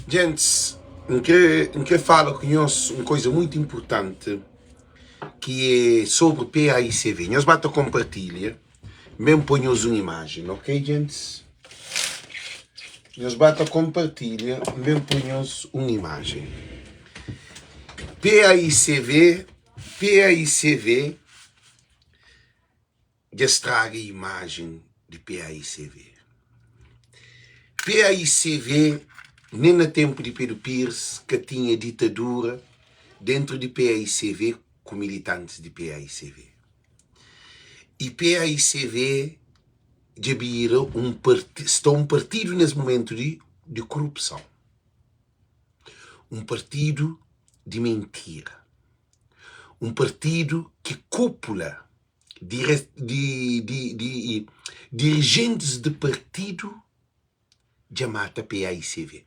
Gentis, N kre, N kre fala ku nhos un koiza muitu inpurtanti ki é sobri PAICV. Nhos ba ta konpartilha, N ben poi nhos un imajen, ok gentis? Nhos ba ta konpartilha, N ben poi nhos un imajen. PAICV, PAICV dja straga imajen di PAICV. PAICV nen na tenpu di Pedro Pires ka tinha ditadura dentru di PAICV ku militantis di PAICV. I PAICV dja bira un sta un partidu nes mumentu li di korupson, un partidu di mentira, un partidu ki kúpula di dirijentis di partidu dja mata PAICV.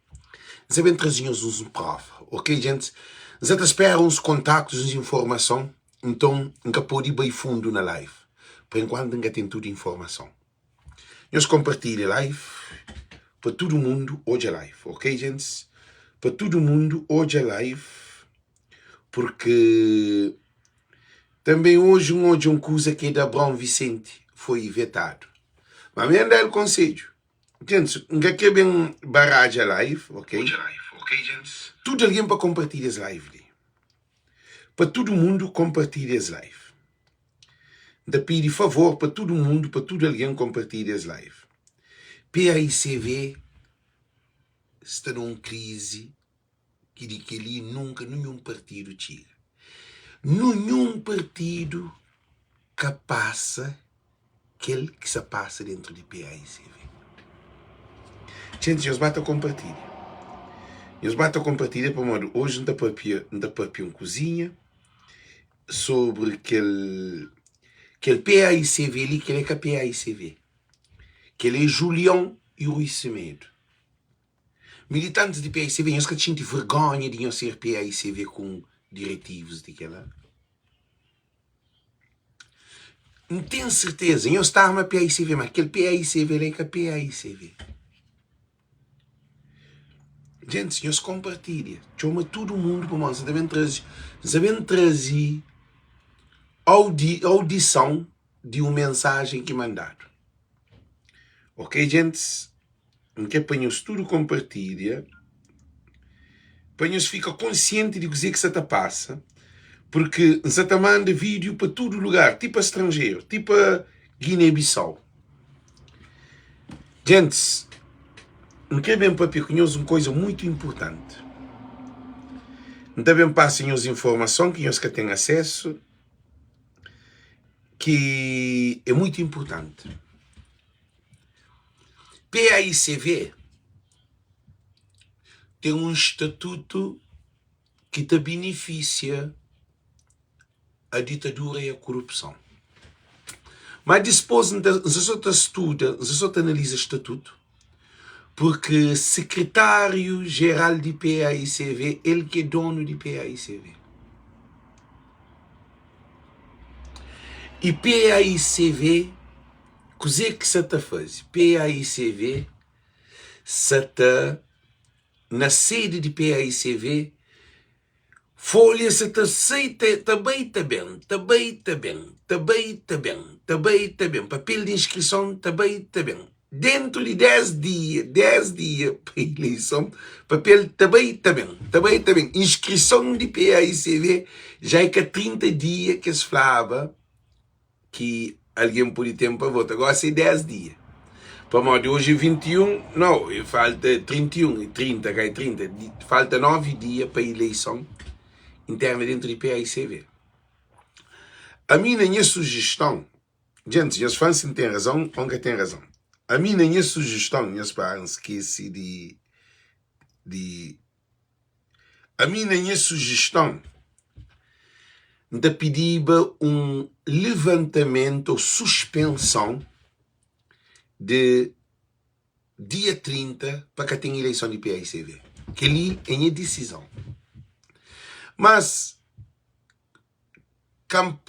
N sa ben traze nhos uns prova, ok gentis? N sa ta spera uns kontaktus, uns informason, nton N ka pode bai fundu na live. Pa enkuantu N ka ten tudu informason. Nhos konpartilha live pa tudu mundu odja live, ok gentis? Pa tudu mundu odja live, purki Tanbê oji N odja un kuza ki é di Abraon Visenti foi vetadu. Ma mi N da-l konsedju. Gentis, N ka kre ben baradja live, ok? Tudu algen pa konpartilha es live li. Pa tudu mundu konpartilha es live. N ta pidi favor pa tudu mundu, pa tudu algen konpartilha es live. PAICV sta na un krizi ki di kel-li nunka ninhun partidu txiga. Ninhun partidu ka pasa kel ki sa pasa dentru di PAICV. Txente, nhos ba ta konpartilha. Nhos ba ta konpartilha pamodi oji N ta papia, N ta papia un kuzinha sobri kel kel PAICV li, kel é ka PAICV. Kel é Julion i Rui Semedo. Militantis di PAICV, nhos ka ta xinti vergonha di nhos ser PAICV ku diretivus di kela? N ten serteza, nhos ta ama PAICV, ma kel PAICV la é ka PAICV. Gentis, nhos konpartilha, txoma tudu mundu pamodi N sa ta ben traze, N sa ben traze audison di un mensajen ki mandadu. Ok, gentis? N kre pa nhos tudu konpartilha, pa nhos fika konsienti di kuzê ki sa ta pasa, purki N sa ta manda vídiu pa tudu lugar, ti pa stranjeru, ti pa Giné-Bisau. Gentis, N kre ben papia ku nhos un koza mutu inpurtanti. N ta ben pasa nhos informason ki nhos ka ten asesu, ki é mutu inpurtanti. PAICV ten un statutu ki ta binifisia a ditadura i a korupson. Má dispôs N ta N sa ta studa, N sa ta analiza statutu, purki sekretáriu jeral di PAICV el ki é donu di PAICV. I PAICV Kuzê ki sa ta faze? PAICV sa ta na sedi di PAICV, folha sa ta sai ta bai ta ben, ta bai ta ben, ta bai ta ben, ta bai ta ben, papel di inskrison ta bai ta ben. Dentu di 10 dia, 10 dia pa ileison, papel ta bai ta ben, ta bai ta ben. Inskrison di PAICV já é ka 30 dia ki es flaba. ki algen pode ten pa vota. Gósi é 10 dia. Pamodi oji é 21, nau, falta 31, 30, ka é 30, falta 9 dia pa ileison interna dentu di PAICV. Ami na nha sujiston, djentis, nhos fla-m si N ten razon ô N ka ten razon. Ami na nha sujiston, nhos para N skese di di. Ami na nha sujiston, N ta pidiba un levantamentu ou suspenson di dia 30 pa ka ten ileison di PAICV. Kel-li é nha disizon. Mas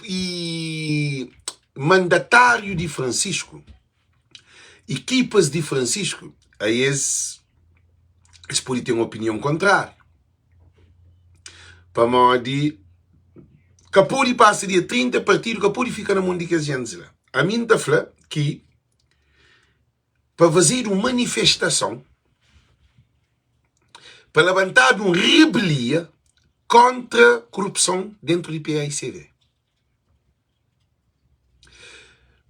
i mandatáriu di Francisco, ekipas di Francisco, a es. Es pode ten opinion kontráriu. Pamodi ka pode pasa dia 30, partidu ka pode fika na mon di kes jentis la. Ami N ta fla ki pa fazedu un manifestason, pa labantadu un rebelia kontra korupson dentru di paicv.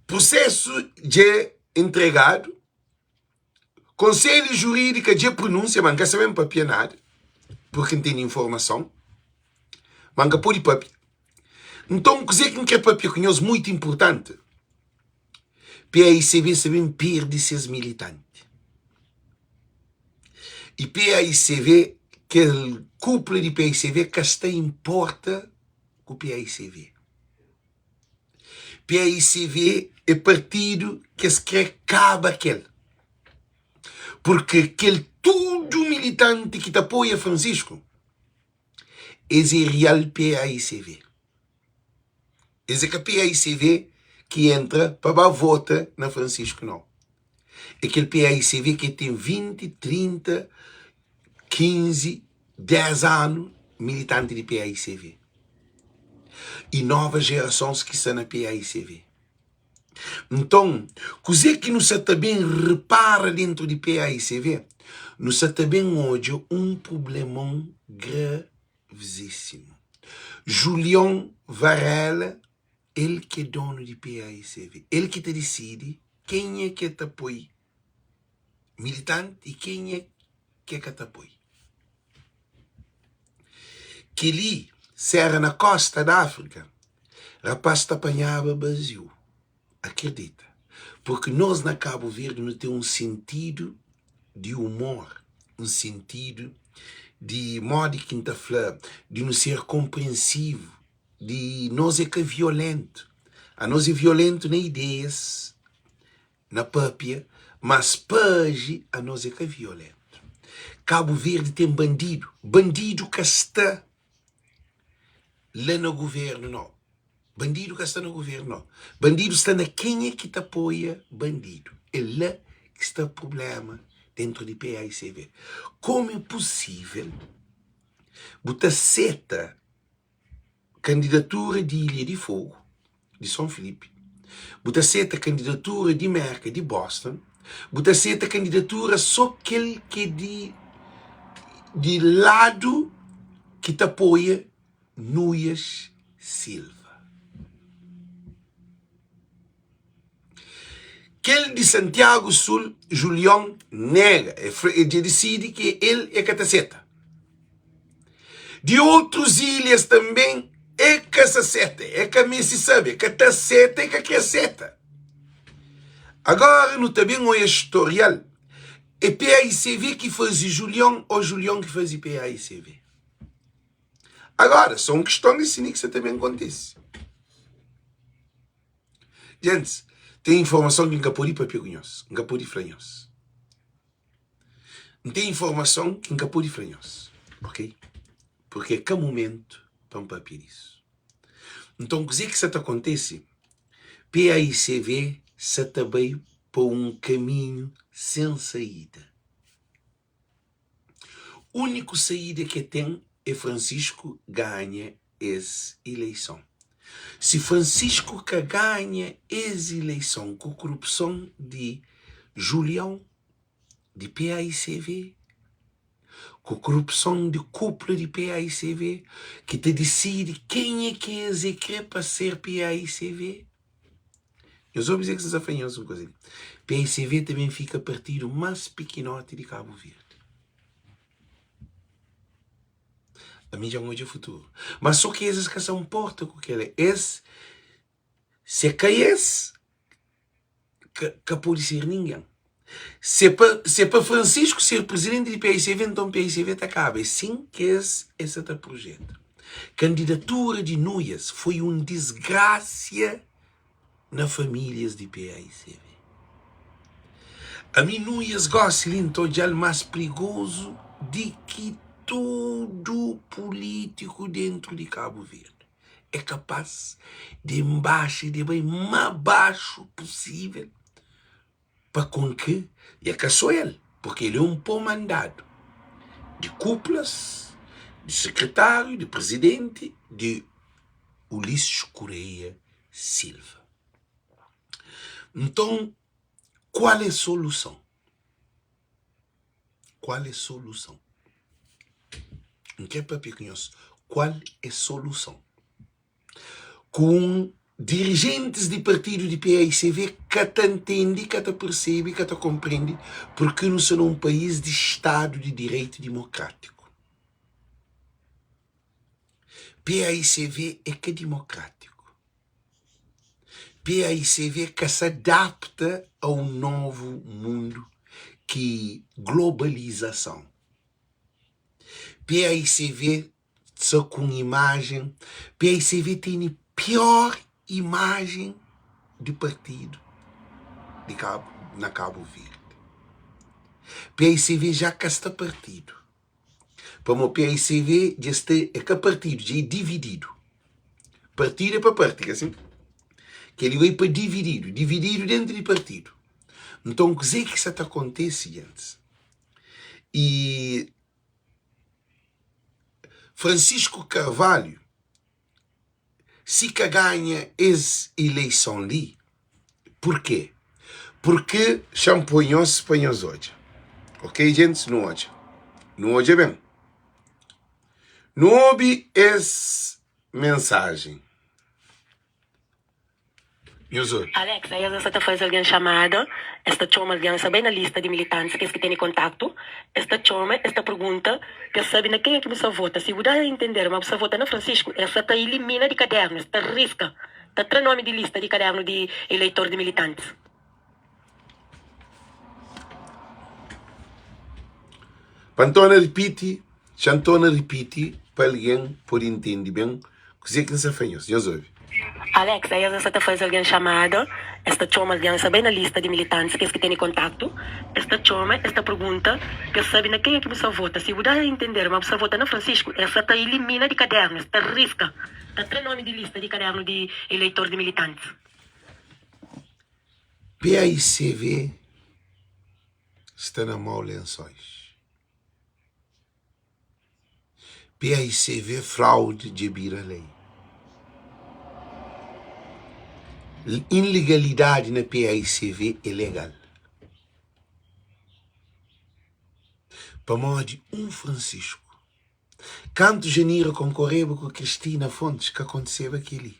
Prusesu dja entregadu, konselhu jurídika dja prunúnsia, ma N ka sabe N papia nada, purki N tene informason, ma N ka pode papia. Nton, kuzê ki N kre papia ku nhos muitu inpurtanti, PAICV sa ben perde ses militanti. I PAICV, kel kupla di PAICV ka sta inporta ku PAICV. PAICV é partidu ki es kre kaba kel. Purke kel tudu militanti ki ta apoia Francisco, es é real PAICV. Es é ka PAICV ki entra pa ba vota na Francisco nau. É kel PAICV ki ten 20, 30, 15, 10 anu militanti di PAICV. I nova jerasons ki sta na PAICV. Nton, kuzê ki nu sa ta ben repara dentru di PAICV? Nu sa ta ben odja un prublemon gravizísimu. Julion Varela, el ki é donu di PAICV, el ki ta disidi kenha ki el ta poi militanti i kenha ki el ka ta poi. Kel-li si éra na kósta di Áfrika, rapás ta panhaba baziu. Akredita. Purki nos na Kabu Verdi nu ten un sentidu di umor, un sentidu di, modi ki N ta fla, di nu ser konprensivu, di nos é ka violentu. Anos é violentu na ideias, na papia, mas pa aji anos é ka violentu. Kabu Verdi ten bandidu, bandidu ka sta la na guvernu nau, bandidu ka sta na guvernu nau, bandidu sta na kenha ki ta apoia bandidu, é la ki sta prublema dentru di paicv. Komu é pusível bu ta seta kandidatura di Ilha di Fogu, di Son Filipi, bu ta seta kandidatura di Merka, di Boston, bu ta seta kandidatura so kel ki é di di ladu ki ta apoia Nuias Silva. Kel di Santiagu Sul, Julion nega, e fla, e dja disidi ki el e ka ta seta. Di otrus ilhas tanben e ka sa seta, e ka meste sabe, e ka ta seta, e ka kre seta. Agora nu ta ben oia storial, e paicv ki faze Julion o Julion ki faze paicv? Agora, so un kiston di sini ki sa ta ben kontise. Gentis, ten informason ki N ka pode papia ku nhos, N ka pode fla nhos. N ten informason ki N ka pode fla nhos, ok? Purki é ka mumentu pa N papia disu. Nton, kuzê ki sa ta kontise? PAICV sa ta bai pa un kaminhu sen saída. Úniku saída ki el ten é Francisco ganha es ileison. Si Francisco ka ganha es ileison ku korupson di Julião, di paicv, ku korupson di kupla di paicv ki ta disidi kenha ki es é kre pa ser paicv, Nhos obi kuzê ki N sta fla nhos un kuza li. PICV ta ben fika partidu más pikinoti di Kabu Verdi. Ami dja N odja futuru. Má sô ki es, es ka sa nporta ku kel-la. Es, si é ka es, ka, ka pode ser ningen. Se pa, se pa Francisco ser presidenti di PICV, nton PICV ta kaba. É sin ki es, es sa ta projeta. Kandidatura di Nuias foi un disgrasia na familias di PICV. Ami Nuias gosi li N ta odja-l mas prigozu di ki tudu pulitiku dentru di Kabu Verdi. É kapas di nbaxa i di bai ma baxu pusivel pa kon ki e ka so el, purki el é un pó mandadu. Di kúpulas, di sekretáriu, di prizidenti, di Ulisses Correia Silva. Nton, kual é soluson? Kual é soluson? N krê papia ku nhos, kual é soluson? Ku un dirijentis di partidu di paicv ka ta ntende, ka ta persebe, ka ta konprende purki nu sta na un país di stadu di direitu dimokrátiku. Paicv é ka dimokrátiku. Paicv ka sa adapta a un novu mundu ki globalizason. Paicv sa ku un imajen, paicv tene pior imajen di partidu di Kabu na Kabu Verdi. Paicv ja ka sta partidu. Pamo paicv dja sta é ka partidu dja é divididu. Partidu é pa parti ka sin? Kel-li bai pa divididu, divididu dentu di partidu. Nton kuzê ki sa ta kontese gentis? I Francisco Carvalho si ka ganha es ileison li, purkê? Purkê xa-m poi nhos pa nhos odja. Ok gentis, nu odja, nu odja ben, nu obi es mensajen. Nhos obi. Alexa, es sta ta faze algen xamada, es ta txoma algen, es ta bai na lista di militantis, kes ki tene kontaktu, es ta txoma, es ta pergunta pa es sabe na kenha ki bu sa vota. Si bu da a entender ma bu sa vota na Francisco, es sa ta ilimina di kadernu, es ta riska, ta tra nomi di lista di kadernu di eleitor di militantis. Pa N torna ripiti, xa N torna ripiti pa algen pode intende ben kuzê ki N sta fla nhos. Nhos obi. Alexa, es sta ta faze algen xamada, es ta txoma algen, es ta bai na lista di militantis, kes ki tene kontaktu, es ta txoma, es ta pergunta pa es sabe na kenha ki bu sa vota. Si bu da a entender ma bu sa vota na Francisco, es sa ta ilimina di kadernu, es ta riska, ta tra nomi di lista di kadernu di eleitor di militantis. PAICV sta na mau lensóis. PAICV fraude dja bira lei. Ilegalidadi na PAICV é legal. Pamodi un Francisco. Kantu Janira konkoreba ku Cristina Fontes ka kontiseba kel-li.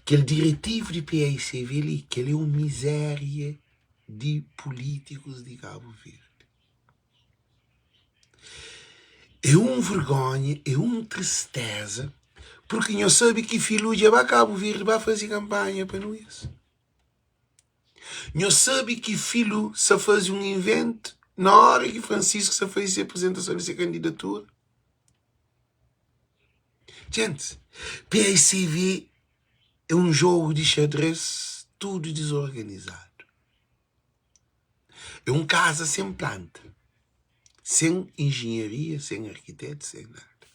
Kel diretivu di paicv li, kel-li é un mizéria di pulítikus di Kabu Verdi. É un vergonha, é un tristéza, purki nhos sabe ki Filu dja ba Kabu Verdi ba faze kanpanha pa Nuias. Nhos sabe ki Filu sa faze un inventu na óra ki Francisco sa faze se aprizentason di se kandidatura? Djentis, PICV é un jogu di xadrês tudu dizorganizadu. É un kaza sen planta, sen enjenharia, sen arkitetu, sen nada.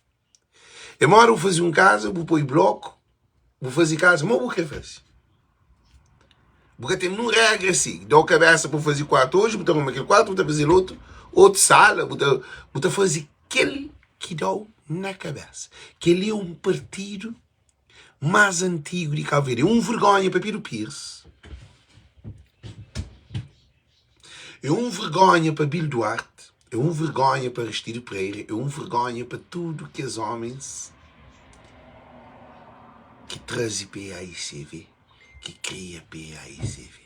É mora bu faze un kaza, bu poi bloku, bu faze kaza ma bu kre faze. Bu ka ten nun regra si, dau kabesa pa faze kuartu oji, bu ta arruma kel kuartu, bu ta faze-l otu, otu sala, bu ta bu ta faze kel ki dau na kabesa. Kel-li é un partidu más antigu di Kabu Verdi. É un vergonha pa Pedro Pires, é un vergonha pa Bill Duarte, é un vergonha pa Aristides Pereira, é un vergonha pa tudu kes ómens ki traze PAICV, ki kria PAICV.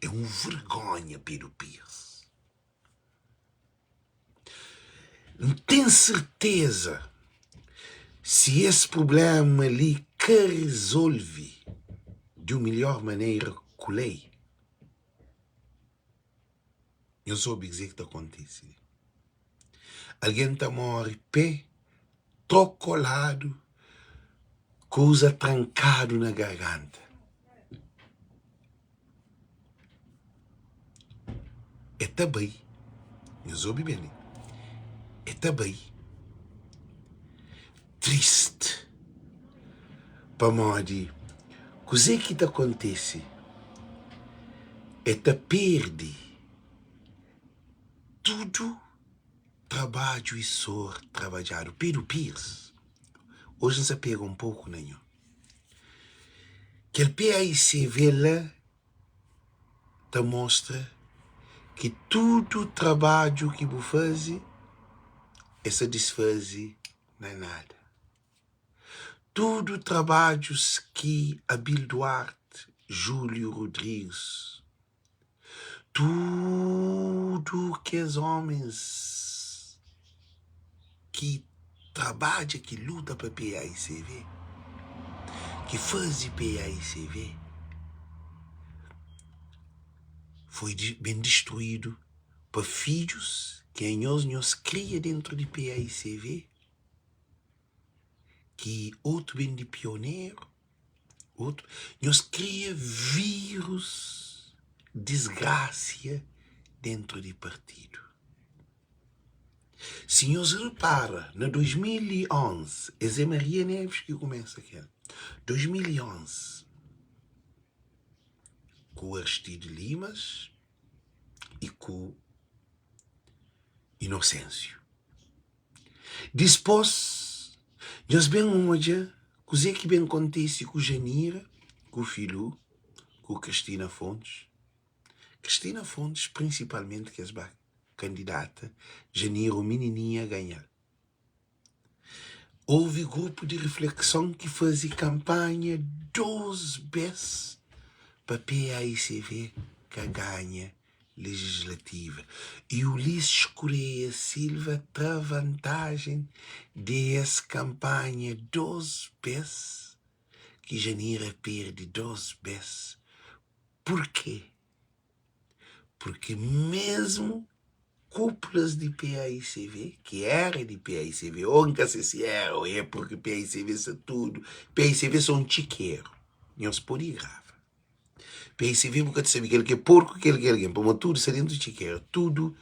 É un vergonha Pedro Pires. N ten serteza si es prubléma li ka rezolve di un midjór manera ku lei, nhos obi kuzê ki ta kontise li. Algen ta móre pé trokoladu, kuza trankadu na garganta. E ta bai, nhos obi ben li, e ta bai trist pamodi kuzê ki ta kontise? E ta perde. Tudu trabadju i sor trabadjadu. Pedro Pires, oji N sa pega un poku na nho. Kel PAICV la ta mostra ki tudu trabadju ki bu faze e sa disfaze na nada. Tudu trabadjus ki Abil Duarte, Júlio Rodrigues, Tudu kes ómis ki trabadja, ki luta pa PAICV, ki faze PAICV, foi ben distruídu pa fidjus ki anhos nhos kria déntu di PAICV, ki otu ben di pioneru. Otu, nhos kria vírus disgrasia dentru di partidu. Si nhos repara na 2011, é Zé Maria Neves ki kumesa kel, 2011 ku Aristides Limas i ku Inocêncio. Dispôs, nhos ben odja kuzê ki ben kontise ku Janira, ku Filu, ku Kristina Fontes. Kristina Fontes, prinsipalmenti, ki es ba kandidata, Janira, un minininha, ganha-l. Houve grupu di riflekson ki faze kanpanha dôs bês pa PAICV ka ganha legislativa i Ulisses Correia Silva tra vantajen di es kanpanha dôs bês ki Janira perde dôs bês. Purkê? Purki mesmu kúpulas di paicv, ki éra di paicv, ô N ka se si éra ô é, purki paicv sa tudu, paicv sa un txikeru, nhos pode grava. Paicv bu ka ta sabe kel ki é porku, kel ki é algen, pamodi tudu sta dentu txikeru, tudu,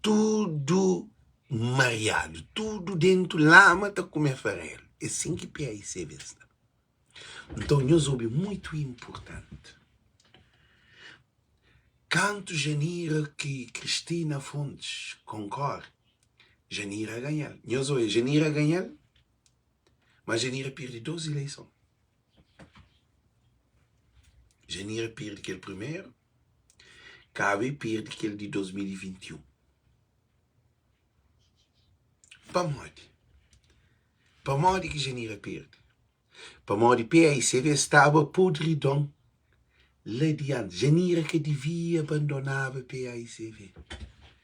tudu mariadu, tudu dentu lama ta kume farelu, é sin ki paicv sta. Nton, nhos obi muitu inpurtanti. Kantu Janira ki Cristina Fontes konkore, Janira ganha-l. Nhos oia, Janira ganha-l, ma Janira pirdi dos ileison. Janira pirdi kel primeru, kaba e pirdi kel di 2021. Pamodi? Pamodi ki Janira pirdi? Pamodi PAICV staba podridon la di antis. Janira ka divia bandonaba PAICV.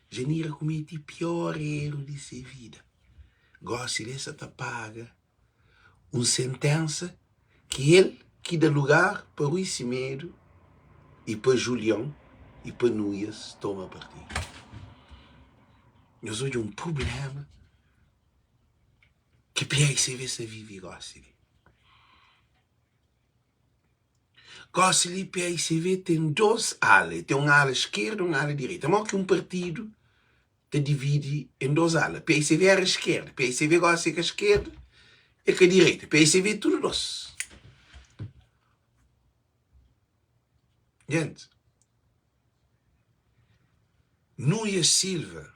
Janira kumeti pior eru di se vida. Gosi li el sa ta paga un sentensa ki el ki da lugar pa Rui Semedo i pa Julion i pa Nuias toma partidu. Nhos odja un prublema Ki PAICV sta vive gosi li? Gosi li PAICV ten dos ala, el ten un ala skerda un ala direita. Mó ki un partidu ta dividi en dos ala? PAICV era skerda, PAICV gosi é ka skerda, é ka direita. PAICV é tudu dos. Gente, Nuias Silva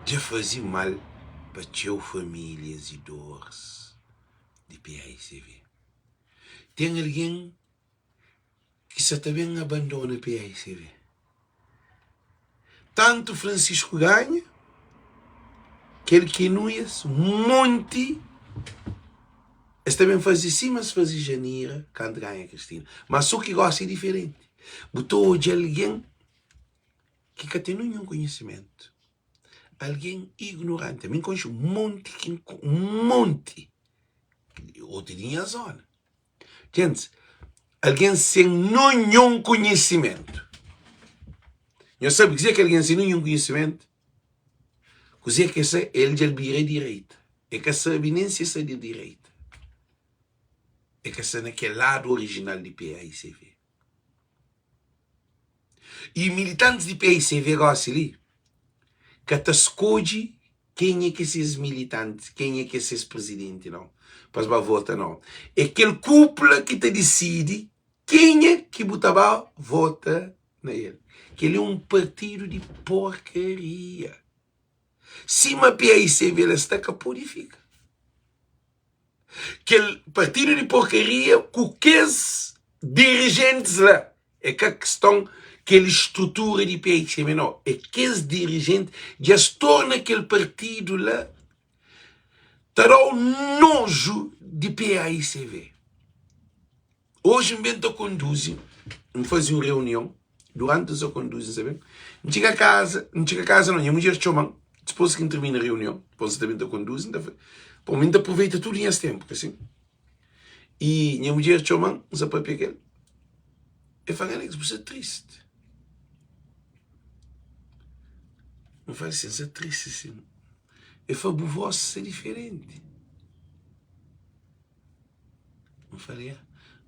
dja faze mal pa txeu famílias i dores di PAICV. Ten algen ki sa ta ben abandona PAICV. Tantu Francisco ganha, kel ki Nuias, monti es ta ben faze sima es faze Janira kantu ganha Cristina. Ma so ki gosi é diferenti. Bu ta odja algen ki ka ten ninhun konhisimentu, algen ignoranti. Ami N konxe un monti ki un monti, otu di nha zona. Gentis, algen sen ninhun konhisimentu. Nhos sabe kuzê ki algen sen ninhun konhisimentu? Kuzê ki el sa? El dja el bira direita. El ka sabe nen si el sta di direita. El ka sta na kel ladu orijinal di PAICV. I militantis di PICV gosi li ka ta skodje kenha ki é ses militantis, kenha ki é ses prizidenti nau, pa es ba vota nau. É kel kupla ki ta disidi kenha ki bu ta ba vota. na el. Kel-li é un partidu di porkaria. Sima PAICV la sta ka pode fika. Kel partidu di porkaria ku kes dirijentis la. É ka kiston kel strutura di PAICV no. É kes dirijenti dja es torna kel partidu la ta da-u noju di PAICV. Oji N ben ta konduzi, N faze un reunion, duranti N sta konduzi N sta ben, N txiga kaza, N txiga kaza nau, nha mudjer txoma-m, dipôs ki N tirmina reunion, dipôs N sta ben ta konduzi, N ta fla, pô, mi N ta apruveita tudu nhas ténpu, ka sin? I nha mudjer txoma-m, N sta pâpia ku el, el fla-m, Alex, bu sta tristi? N fla-l sin, N sta tristi sin. El fla, bu vós sta diferenti. N fala, ya.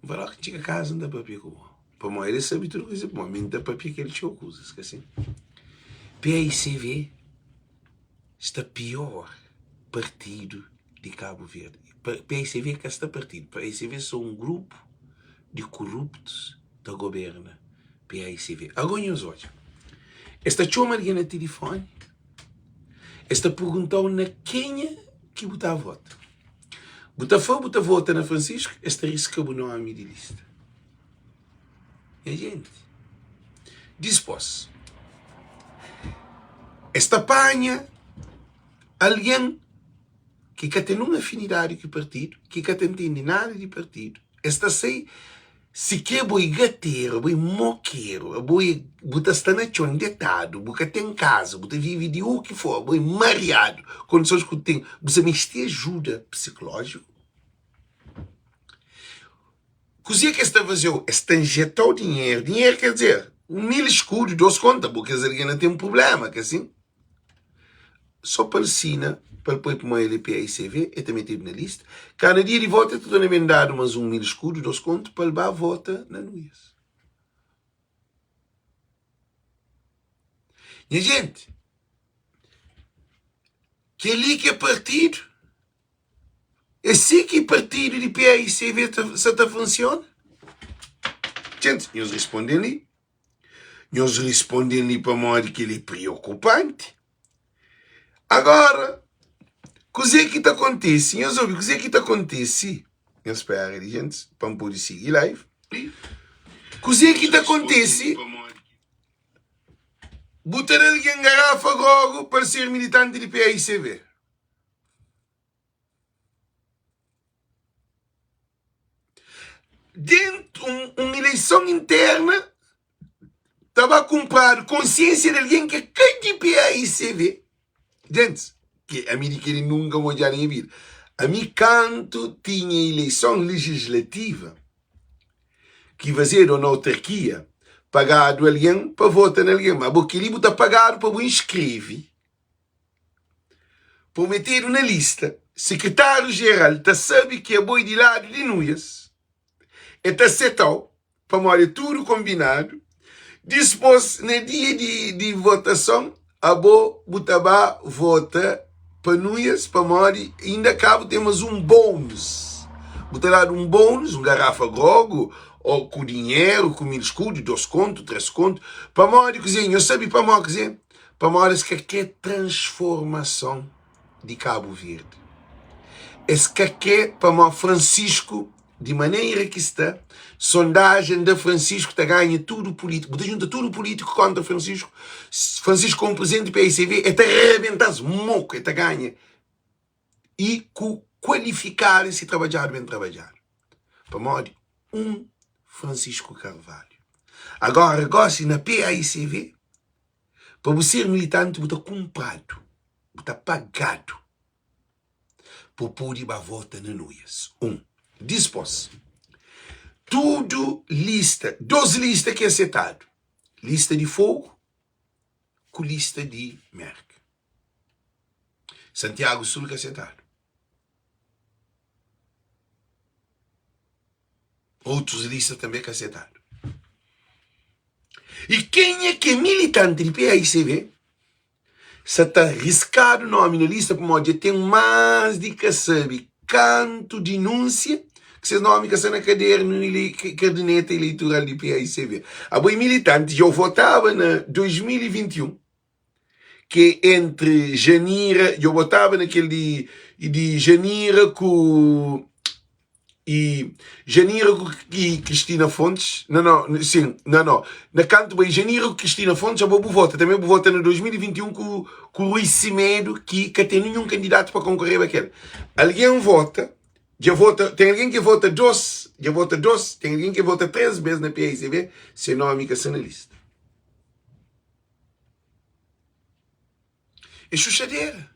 N fala, óki N txiga kaza N ta papia ku bo. Pamodi el sabe tudu kuza, pamodi mi N ta papia ku el txeu kuzas, ka si? PAICV sta pior partidu di Kabu Verdi. PAICV ka sta partidu, PAICV so un grupu di kuruptus ta goberna PAICV. Ago nhos odja, es ta txoma algen na tilifoni, es ta perguntau na kenha ki bu ta vota. Bu ta fla bu ta vota na Francisco, es ta riska bu nomi di lista. Nha jenti, dispos es ta panha algen ki ka ten nun afinidadi ku partidu, ki ka ta ntende nada di partidu, es ta sai Si kre bo e gateru, abo e mokeru, abo e bu ta sta na txon detadu, bu ka ten kaza, bu ta vive di u ki for, abo e mariadu, kondisons ku ten, bu sa meste ajuda psikolójiku. Kuzê ki es ta faze-u? Es ta injetau dinheru, dinheru ker dizer, un mil eskudu, dos konta, bo kes algen la ten prubléma, ka sin? Só pa el sina, pa el poi pamó el é PAICV, el ta metedu na lista. Ka na dia di vota el ta torna ben dadu mas 1.000 skudu, 2 kontu, pa el ba vota na Nuias. Nha jenti, kel-li ki é partidu? É si ki partidu di PAICV ta, sa ta funsiona? Jenti, nhos responde-m li. Nhos responde-m li pamodi kel-li é preokupanti. Agora, kuzê ki ta kontise? Nhos obi kuzê ki ta kontise? Nhos spera li, gentis, pa N pode sigi live. Kuzê ki ta kontise? Bu ta da algen garafa grogu pa el ser militanti di PAICV. Dentu un, un ileison interna ta ba kunpradu konsiensia di algen ki é ka di PAICV. Gentis, ki ami di keli nunka N odja na nha vida. Ami kantu tinha ileison lejislativa ki fazedu na autarkia, pagadu algen pa vota na algen. Ma bo keli bu ta pagadu pa bu inskreve. Prometedu na lista, Sekretáriu Jeral ta sabe ki abo é di ladu di Nuias, e ta seta-u, pamodi é tudu konbinadu. Dispôs, na dia di di votason, abo bu ta ba vota pa Nuias, pamodi inda ka bu ten mas un bônus. Bu ta dadu un bônus, un garafa grogu, ô ku dinheru, ku mil skudu, dos kontu, tres kontu. Pamodi kuzê? Nhos sabe pamodi kuzê? Pamodi es ka kre transformason di Kabu Verdi. Es ka kre pamodi Francisco di manera ki sta, sondajen da Francisco ta ganha tudu pulitiku. Bu ta junta tudu pulitiku kontra Francisco, Francisco komu prezidenti paicv e ta rebenta-s moku, e ta ganha i ku kualifikadu i si trabadjadu ben trabadjadu. Pamodi un Francisco Carvalho. Agora gosi na paicv Pa bu ser militanti bu ta kunpradu, bu ta pagadu pa bu pode ba vota na Nuias. 1. Dispos, tudu lista, dos lista ki asetadu, lista di Fogu ku lista di Merka. Santiagu Sul ka asetadu. Otus lista tanbe ka setadu. I kenha ki é militanti di PAICV sa ta riskadu nomi na lista pamodi dja ten más di ka sabe kantu dinúnsia. ki ses nomi ka sta na kadernu kaderneta eleitoral di paicv. Abo é militanti, dja-u votaba na 2021, ki é entri Janira, dja-u botaba na kel di di Janira ku i Janira ku i Cristina Fontes, não, não, sim, não, não, na kantu bai Janira ku Cristina Fontes, abo bu vota, também bu vota na 2021 ku ku Rui Semedo, ki ka ten ninhun kandidatu pa konkoreba kel. Algen vota, dja vota, ten algen ki vota dos, dja vota dos, ten algen ki vota 3 bes na PICB, se nomi ka sta na lista. É xuxadera.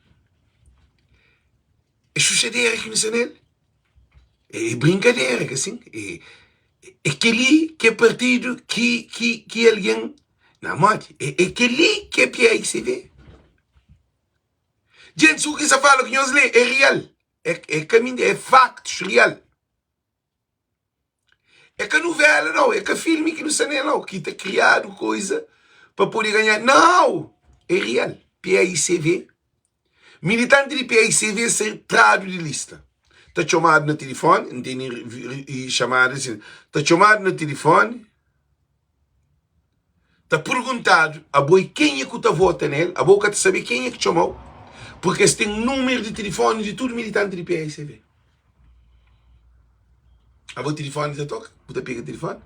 É xuxadera ki nu sta nel. É brinkadera, ka asin? É, é kel-li ki é partidu ki, ki, ki algen. Na modi? É, é kel-li ki é PAICV. Djentis, u ki sa fala ku nhos li é real. É, é ka mintira, é faktus real. É ka nuvela nau, é ka filmi ki nu sta nel nau, ki ta kriadu koiza pa pode ganha. Nau! É real. PAICV, militanti di PAICV ser tradu di lista. Ta txomadu na tilifoni, N tene xamada asin, ta txomadu na tilifoni, ta perguntadu, abo é kenha ku ta vota nel? Abo ka ta sabe kenha ki txomau, porque es ten númeru di tilifoni di tudu militanti di PAICV. Abo tilifoni ta toka, bu ta pega tilifoni.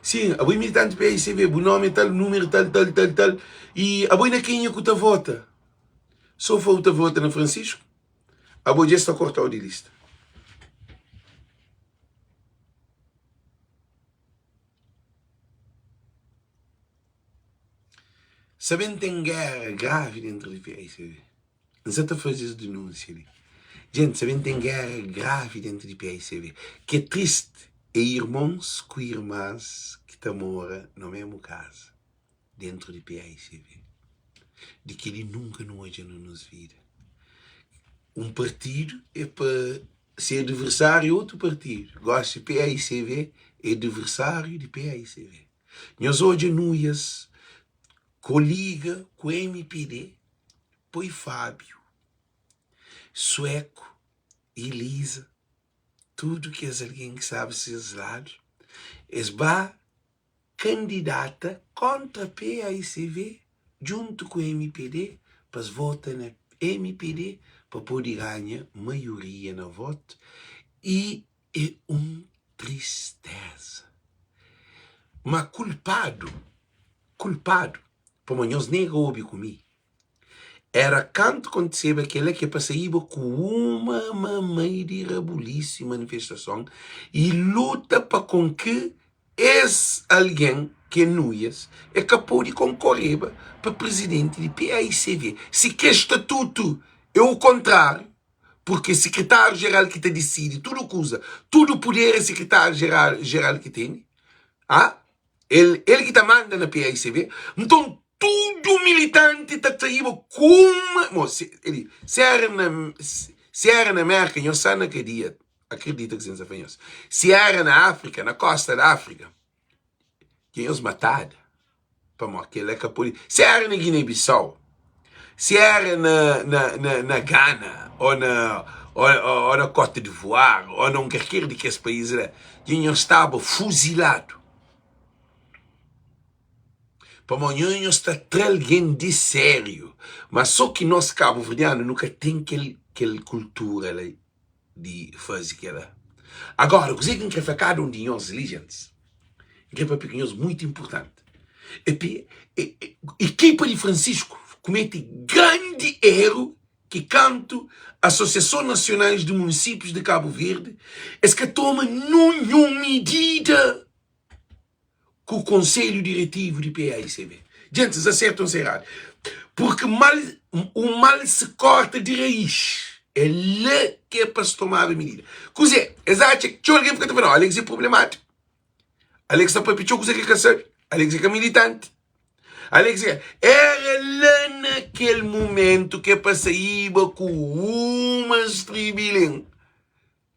Sim, abo é militanti PAICV, bu nomi é tal, númeru tal, tal, tal, tal. E abo é na kenha ku ta vota? So fla bu ta vota na Francisco, abo dja es ta kortau di lista. Sa ben ten géra gravi dentru di PAICV. N sa ta faze es denúnsia li. Jenti, sa ben ten géra gravi dentru di PAICV. Ki é tristi é irmons ku irmans ki ta mora na mésmu kaza dentru di PAICV. Di kel-li nunka nu odja na nos vida. Un partidu é pa Se adversário é otu partidu. Gosi paicv é adversário di paicv. Nhos odja Nuias koliga ku mpd poi Fábio, Sueco, Elisa, tudu kes algen ki staba ses ladu, es ba kandidata kontra paicv djuntu ku mpd pa es vota na mpd pa pode ganha maioria na votu i é un tristeza ma kulpadu kulpadu pamodi nhos nega obi ku mi Era kantu kontiseba kela ke pa saiba ku uma mamai di rabulisu i manifestason i luta pa kon ki es algen ke Nuias e ka pode konkoreba pa prizidenti di paicv si ke statutu e u kontrariu purke sekretariu jeral ki ta disidi tudu kuza tudu puder e sekretariu jeral ki tene a. El, el ki ta manda na PAICV. Nton, tudu militanti ta traiba ku uma. Mo, se, el, se era na, se era na Merka, nhos sta na kadia. Akredita ki sen sa fla nhos. Se era na Afrika, na kosta da Afrika, dja nhos matada. Pamó kel-la ka pode. Se era na Guiné-Bissau, se era na, na, na, na Gana, ô na, ô, ô na Cote d'Ivoire, ô na un kalker di kes país la, dja nhos staba fuziladu. Pamó nho nhos ta tra algen di sériu. Má sô ki nos kabuverdianu nu ka ten kel, kel kultura la di faze kel-la. Agora, kuzê ki N krê fla kada un di nhos li, gentis? N krê papia ku nhos muitu inpurtanti. Epi, ekipa di Francisco kumete grandi eru ki kantu Asosiason Nasionais di Munisípius di Kabu Verdi es ka toma nunhun midida ku konselhu diretivu di PAICB. Gentis, N sta sertu o N sta eradu? Purki mal, u mal se korta di rais. É la ki é pa se tomaba midida. Kuzê? Es atxa ki txeu algen fika ta fla, Alex é problemátiku. Alex ta papia txeu kuza ki el ka sabe. Alex é ka militanti. Alex é. Era la na kel momentu ki é pa saíba ku uma stribilin.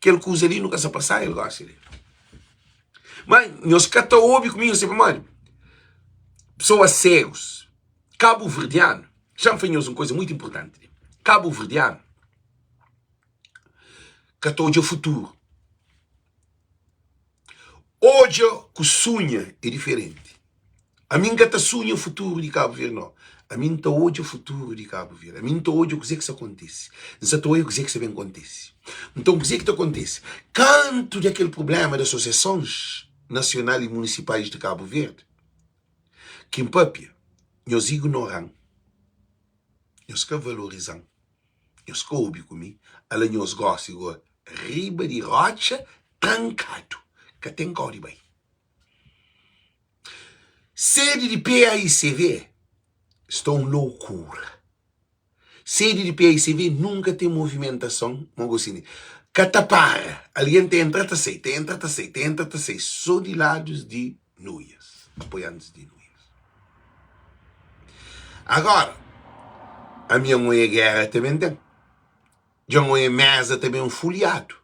Kel kuza li nu ka sa pasa el gosi li. Ma nhos ka ta obi ku mi, nhos sabe pamodi? Pesoas segus, kabuverdianu, xa-m fla nhos un kuza muitu inpurtanti li, kabuverdianu ka ta odja futuru. Odja ku sunha é diferenti. Ami N ka ta sunha futuru di Kabu Verdi no. Ami N ta odja futuru di Kabu Verdi. Ami N ta odja kuzê ki sta kontise. N sa ta odja kuzê ki sta ben kontise. Nton kuzê ki ta kontise? Kantu di kel prubléma di asosiasons nasional i munisipais di Kabu Verdi ki N papia, nhos ignora-m, nhos ka valoriza-m. Nhos ka obi ku mi, ala nhos gosi go riba di rotxa trankadu, ka ten kau di bai. Sedi di PAICV sta un loukura. Sedi di PAICV nunka ten movimentason ma gosi li. Ka ta para, algen ta entra ta sai, ta entra ta sai, ta entra ta sai, so di ladus di Nuias, apoiantis di Nuias. Agora, ami N oia géra ta ben ten, dja N oia méza ta ben fuliadu,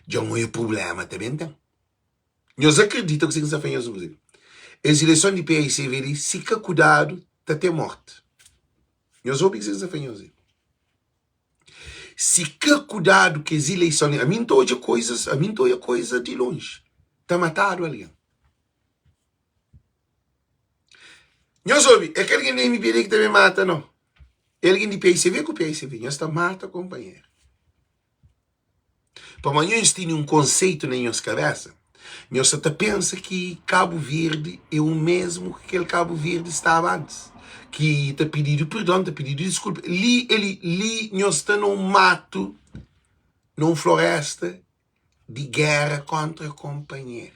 dja N oia prubléma ta ben ten. Nhos akredita kuzê ki N sta fla nhos? Kuzê? Es ileison di PAICV li, si ka kudadu, ta ten morti. Nhos obi kuzê ki N sta fla nhos li. Si ka kudadu kes ileison li, ami N ta odja koizas, ami N ta oia koza di lonji, ta matadu algen. Nhos obi, é ka algen di MPD ki ta ben mata, no. É algen di PICV ku PICV. Nhos ta mata konpanheru. Pamodi nhos tene un konseitu na nhos kabésa, nhos sa ta pensa ki Kabu Verdi é u mesmu ki kel Kabu Verdi staba antis, ki ta pididu perdon, ta pididu diskulpa. Li, é li, li nhos sta na un matu, na un florésta di géra kóntra konpanheru.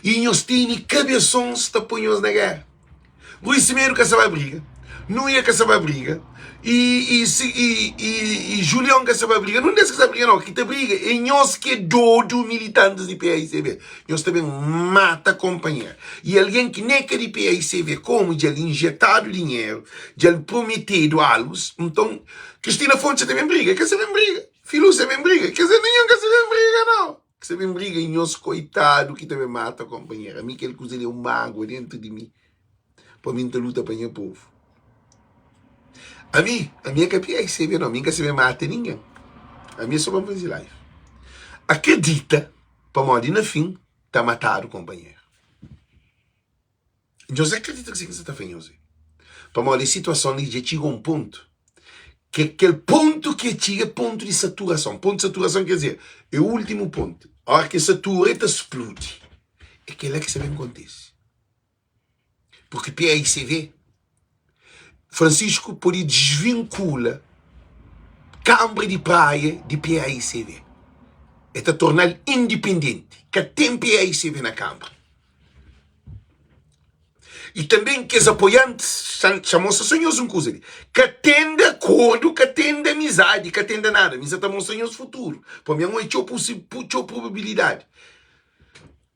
I nhos tene kabesons ta poi nhos na géra. Rui Semedo ka sa ba briga, Nuia ka sa ba briga, i, i, i, i, i Julion ka sa ba briga, nun des ka sa briga no, ki ta briga é nhos ki é dodu militantis di PAICV. Nhos ta ben mata konpanheru. I algen ki nen ka di PAICV, komu dja el injetadu dinheru, dja el prometedu algus, nton Cristina Fontes sa ta ben briga, ka sa ben briga. Filu sa ben briga, kes ninhun ka sa ben briga no. Ki sa ben briga nhos koitadu ki ta ben mata konpanheru. Ami kel kuza li é un mágua dentu di mi pa mi N ta luta pa nha povu. Ami, ami é ka PICB no, ami N ka sa ben mata ningen. Ami é so pa N faze live. Akredita pamodi na fin ta matadu konpanheru. Nhos akredita kuzê ki N sta ta fla nhos li? Pamodi es situason li dja txiga un pontu, ki kel pontu ki el txiga é pontu di saturason. Pontu di saturason ker dizer, é últimu pontu. Óras ki el satura, el ta spludi. É kel-la ki sta ben kontise. Purki PAICV, Francisco pode desvinkula Kanbra di Praia di PAICV. El ta torna-l indipendenti. Ka ten PAICV na Kanbra. I tanben kes apoiantis xa mostra so nhos un kuza li, ka ten di akordu, ka ten di amizadi, ka ten di nada. Mi sa ta mostra nhos futuru, pabia N oi txeu pusi txeu probabilidadi.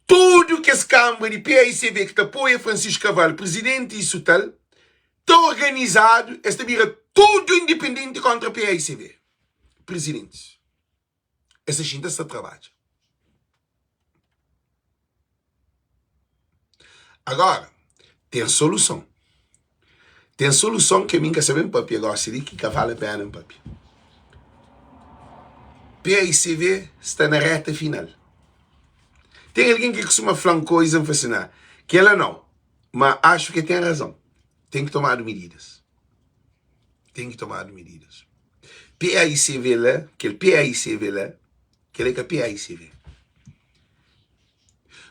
Tudu kes kanbra di PAICV ki ta apoia Francisco Carvalho, prizidenti isu tal, ta organizadu, es ta bira tudu indipendenti kontra PAICV, prizidentis. Es ta xinta es ta trabadja. Agora, ten soluson. Ten soluson ki ami N ka sabe N papia gosi li ki ka vale pena N papia. PAICV sta na reta final. Ten algen ki kustuma fla-m koiza, N fla si, na, kela nau, ma axu ki ten razon. Ten ki tomadu mididas. Ten ki tomadu mididas. PAICV la, kel PAICV la, kel é ka PAICV.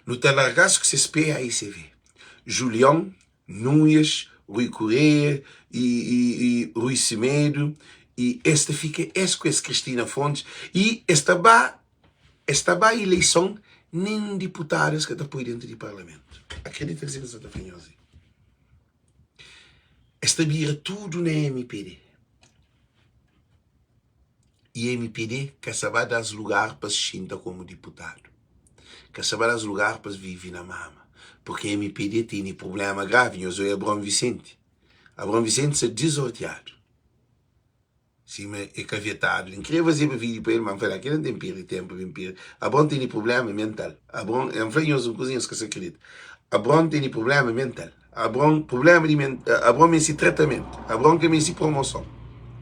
Nu ta larga-s ku ses PAICV. Julion, Nuias, Rui Correia i, i, i Rui Semedo i es ta fika es ku es Cristina Fontes i es ta ba es ta ba ileison nen diputadu es ka ta poi dentu di parlamentu. Akredita kuzê ki N sa ta fla nhos li. Es ta bira tudu na mpd. I mpd ka sa ba da-s lugar pa-s xinta komu diputadu. Ka sa ba da-s lugar pa-s vive na mama. Purki mpd tene prubléma gravi. Nhos oia Abraon Visenti. Abraon Visenti sta dizordiadu. Sima e kavetadu li. N kria fazeba vídiu pa el, ma N fla, kel-la N ten pirdi ténpu pa N pirdi. Abron tene prubléma mental. Abron, N fla nhos un kuza, nhos ka sa kridita. Abron tene prubléma mental. Abron, prubléma di men, Abron meste tratamentu. Abron ka meste promoson.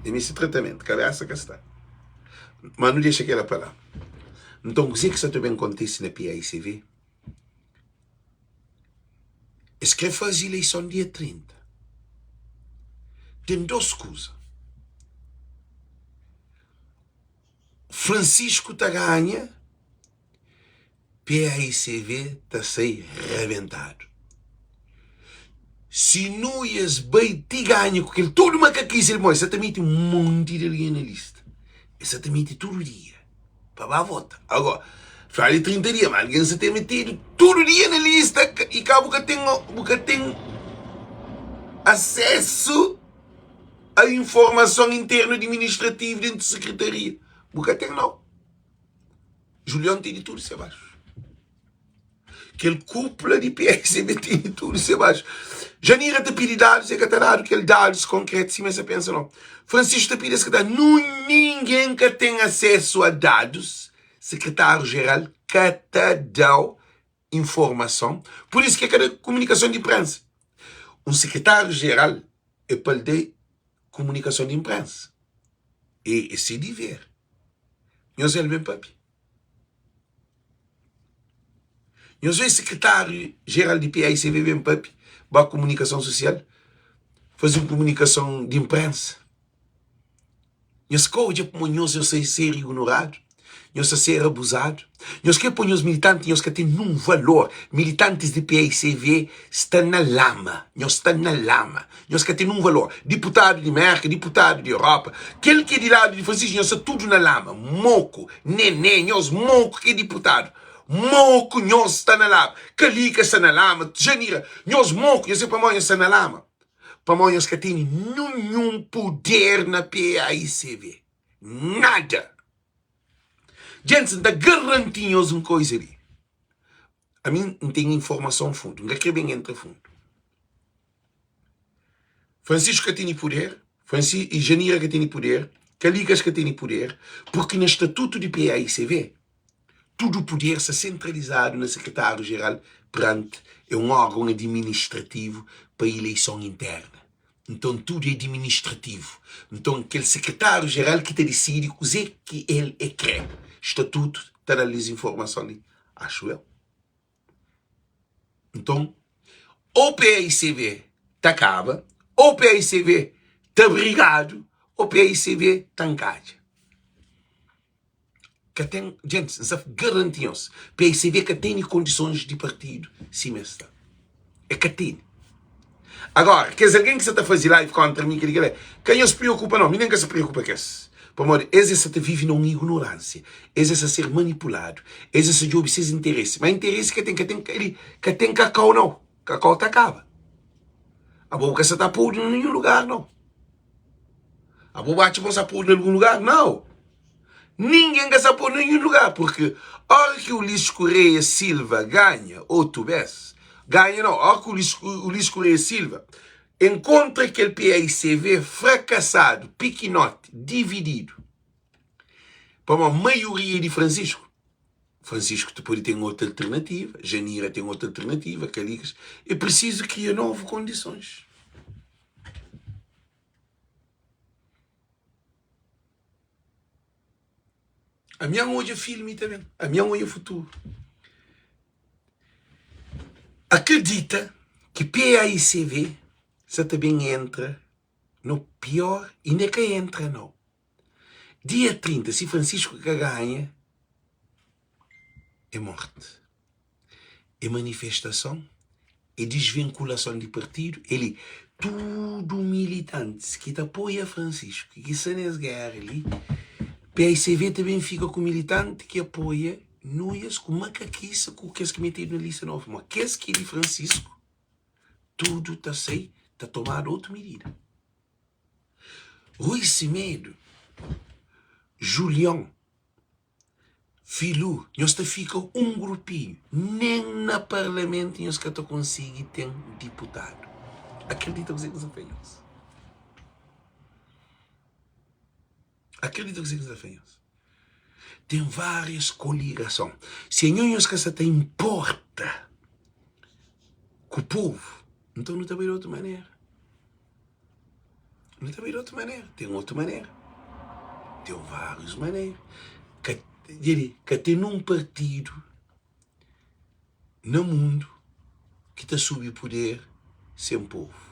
E meste tratamentu. Kabésa ka sta. Ma nu dexa kel-la pa la. Nton, kuzê ki sa ta ben kontise na PAICV? Es krê faze ileison dia 30. Ten dos kuza. Francisco ta ganha, PAICV ta sai rabentadu. Si Nuias bai ti ganha ku kel tudu makakisi li, pamodi sa ta mete un monti di algen na lista. Es sa ta mete tudu dia pa ba vota. Agora, fla di 30 dia, ma algen sa ta metedu tudu dia na lista i ka bu ka ten bu ka ten asesu a informason internu administrativu dentu sekretaria. Bu ka ten nau. Julion tene tudu se baxu. Kel kupla di PSB tene tudu se baxu. Janira ta pidi dadus, e ka ta dadu kel dadus konkretu sima es ta pensa nau. Francisco ta pidi es ka ta nu ningen ka ten asesu a dadus, sekretáriu jeral ka ta dau informason, pur isu ki e ka da komunikason di prensa. Un sekretáriu jeral e pa el da komunikason di inprensa. E é se diver. Nhos el ben papia. Nhos vê sekretáriu jeral di PAICV ben papia, ba komunikason sosial, faze un komunikason di inprensa. Nhos ka odja pamo nhos nhos ta ser ignoradu, nhos ta ser abuzadu. Nhos kre poi nhos militanti, nhos ka ten nun valor. Militantis di PAICV sta na lama, nhos sta na lama. Nhos ka ten nun valor. Diputadu di Merka, diputadu di Europa, kel ki é di ladu di Francisco, nhos sta tudu na lama. Moku, Nené, nhos moku ki é diputadu. Moku nhos sta na lama. Kalika sta na lama, Janira, nhos moku, nhos é pamodi nhos sta na lama. Pamodi nhos ka tene ninhun puder na PAICV. Nada! Djentis, N ta garanti nhos un koiza li. Ami N ten informason fundu, N ka kre ben entra fundu. Francisco ka tene puder, Franci i Janira ka tene puder, Kalikas ka tene puder, purki na statutu di PAICV, Tudu puder sta sentralizadu na Sekretáriu-Jeral peranti é un órgon adiministrativu pa ileison interna. Nton, tudu é adiministrativu. Nton, kel Sekretáriu-Jeral ki ta disidi kuzê ki el é krê. Statutu ta da-l es informason li, axu eu. Nton, ô PAICV ta kaba, ô PAICV ta brigadu, ô PAICV ta nkadja. Ka ten, djentis, N sta garanti nhos, PSB ka tene kondisons di partidu sima es sta. E ka tene. Agora, kes algen ki sa ta faze live kontra mi, kel-li, kel-la, ka nhos preokupa nau, mi nen ka sa preokupa ku es. Pamodi es es sa ta vive na un ignoránsia, es es sa ser manipuladu, es es sa djobe ses interesi. Ma interesi ka ten, ka ten, li, ka ten kakau nau, kakau ta kaba. Abo bu ka sa ta podu na ninhun lugar nau. Abo bu atxa ma bu sa podu na algun lugar? Nau. Ningen ka sa podu na ninhun lugar, purki ora ki Ulisses Correia Silva ganha otu bes, ganha nau, ora ki Ulisses Correia Silva enkontra kel PAICV frakasadu, pikinoti, divididu, pamodi maioria di Francisco, Francisco tu pode ten otu alternativa, Janira ten otu alternativa, Kalikas, é prisizu kria novu kondisons. Ami N odja filmi ta ben, ami N odja futuru. Akredita ki PAICV sa ta ben entra no pior, inda ka entra nau. Dia 30, si Francisco ka ganha, é morte. É manifestason, é desvinkulason di partidu, é li. Tudu militantis ki ta apoia Francisco, ki sta nes géra li, paicv ta ben fika ku militanti ki apoia Nuias ku makakisa ku kes ki metedu na lista novu. Ma kes ki é di Francisco, tudu ta sai, ta tomadu otu midida. Rui Semedo, Julion, Filu, nhos ta fika un grupinhu, nen na parlamentu nhos ka ta konsigi ten diputadu. Akredita kuzê ki N sta fla nhos. Akredita kuzê ki N sta fla nhos. Ten várias koligason. Si anho nhos ka sta ta inporta ku povu, nton nu ta bai di otu manera. Nu ta bai di otu manera. Ten otu manera. Ten várius manera. Ka, dja di, ka ten un partidu na mundu. ki ta subi puder sen povu.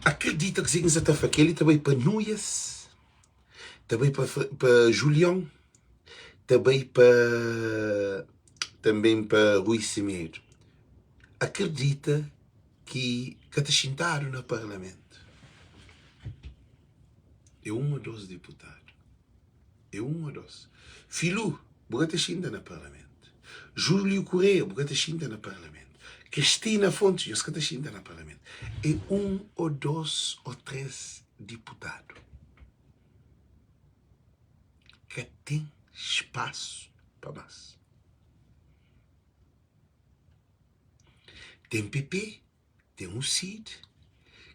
Akredita kuzê ki N sa ta fla, kel-li ta bai pa Nuias, ta bai pa pa Julion, ta bai pa tanben pa Rui Semedo. Akredita ki ka ta xintadu na parlamentu é un ô dos diputadu. É un ô dos. Filu, bu ka ta xinta na parlamentu. Júlio Correia, bu ka ta xinta na parlamentu. Cristina Fontes, nhos ka ta xinta na parlamentu. É un ô dos ô tres diputadu. Ka ten spasu pa más. Ten PP, ten UCID.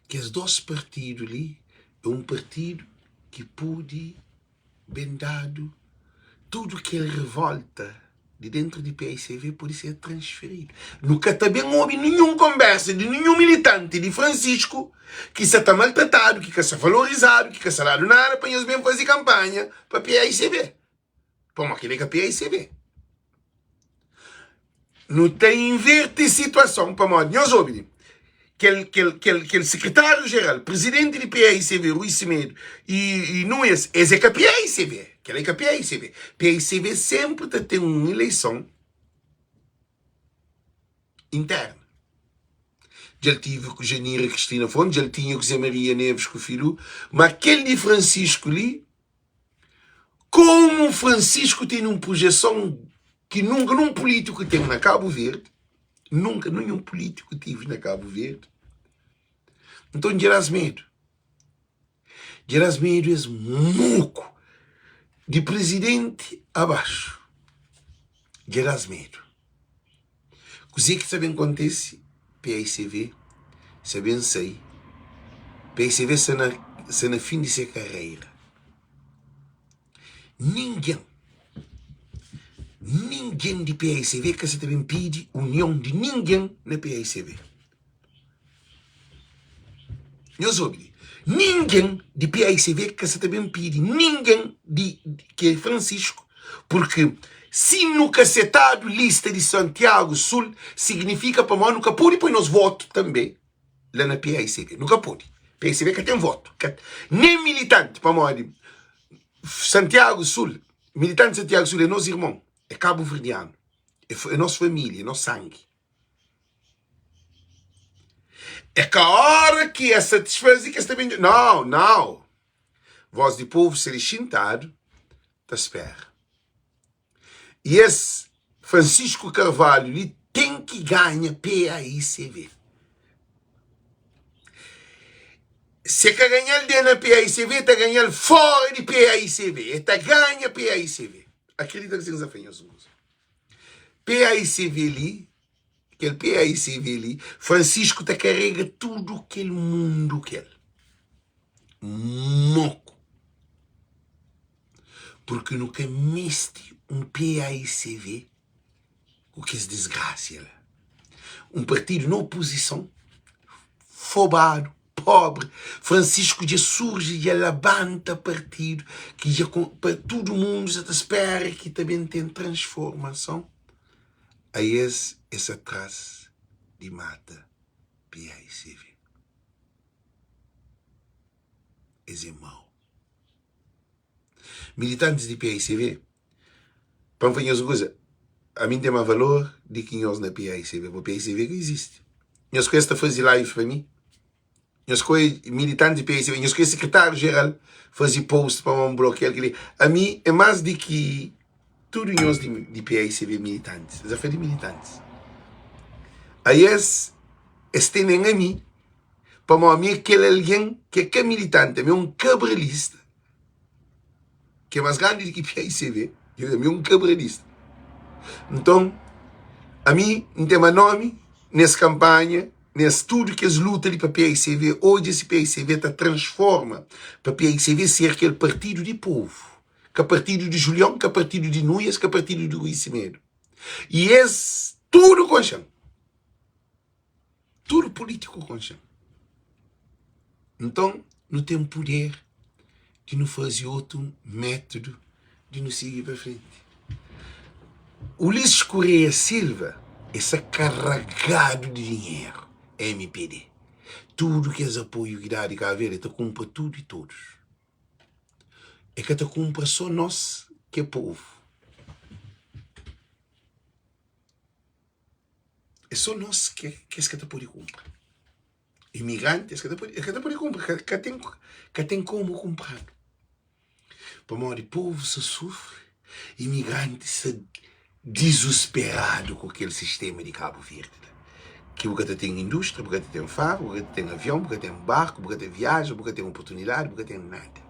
Kes dos partidu li é un partidu ki pode ben dadu tudu kel revolta di dentru di paicv pode ser transferidu. Nu ka ta ben obi ninhun konbersa di ninhun militanti di Francisco ki sa ta maltratadu, ki ka sa valorizadu, ki ka sa dadu nada pa nhos ben faze kanpanha pa paicv. Pamodi kel-li é ka paicv. Nu ta inverti situason pamodi nhos obi li kel kel kel kel sekretáriu jeral, prizidenti di PAICV, Rui Semedo i i Nunes, es é ka PAICV, kel é ka PAICV. PAICV senpri ta ten un ileison interna. Dja el tive ku Janira Cristina Fontes, dja el tinha ku Zé Maria Neves ku Filu, ma kel di Francisco li Komu Francisco tene un projeson ki nunka nun pulítiku ten na Kabu Verdi, nunka ninhun pulítiku tive na Kabu Verdi, nton dja da-s medu. Dja da-s medu es muku di prizidenti abaxu. Dja da-s medu. Kuzê ki sta ben kontise? PICV sta ben sai. PICV sta na, sta na fin di se karera. Ningen, ningen di PICV ka sa ta ben pidi union di ningen na PICV. Nhos obi li. Ningen di PAICV ka sa ta ben pidi ningen di ki é Francisco, purki si nu ka setadu lista di Santiago Sul, signifika pamodi nu ka podi poi nos votu tanbe la na PAICV. Nu ka podi. PAICV ka ten votu, ka, nen militanti, pamodi Santiago Sul, militanti di Santiago Sul é nos irmon, é kabuverdianu, é nos familia, é nos sangi. É ka ora ki es satisfaze ki es ta ben. Nau, nau. Voz di povu sta li xintadu ta spera. I es Francisco Carvalho li ten ki ganha PAICV. Se ka ganha-l de na PAICV, ta ganha-l fora di PAICV. E ta ganha PAICV. Akredita ki sen sa fla nhos un kuza. PAICV li Kel PAICV li, Francisco ta karega tudu kel mundu kel moku. Purki nu ka meste un PAICV ku kes disgrasia la. Un partidu na opozison, fobadu, pobri. Francisco dja surji, dja labanta partidu ki dja pa tudu mundu sa ta spera ki ta ben ten transformason. A es es atras di mata PAICV. Es é mau. Militantis di PAICV, pa N fla nhos un kuza, ami N ten más valor di ki nhos na PAICV, pabia PAICV ka izisti. Nhos ku es ta faze live pa mi? Nhos koi militanti di PSB, nhos koi sekretáriu jeral faze post pa un blokia kel-li. Ami é más di ki tudu nhos di, di PSB militantis. Es fla di militantis. Aí es, es tenen ami, pamodi ami é kel algen ki é ka militanti, ami é un kabralista. ki é más grandi di ki PICV, ami é un kabralista. Nton, ami N ten ma nómi nes kanpanha, nes tudu kes luta li pa PICV, odja si PICV ta transforma pa PICV ser kel partidu di povu, ka partidu di Julion, ka partidu di Nuias, ka partidu di Rui Semedo. I es tudu konxe-m. Tudu pulítiku konxe-m. Nton, nu ten puder di nu faze otu métudu. di nu sigi pa frenti. Ulisses Correia Silva e sta karagadu di dinheru, mpd. Tudu kes apoiu ki dadu di Kabu Verdi e ta kunpra tudu i todus. E ka ta kunpra so nos ki é povu. É so nos ki es ka ta pode kunpra. Imigranti es ka ta pode, es ka ta pode kunpra, ka, ka ten, ka ten komu kunpradu. Pamodi povu sa sufri, imigranti sa dizusperadu ku kel sistema di Kabu Verdi la. Ki bu ka ta ten indústria, bu ka ta ten fábrika, bu ka ta ten avion, bu ka ten barku, bu ka ta viaja, bu ka ten oportunidadi, bu ka ten nada.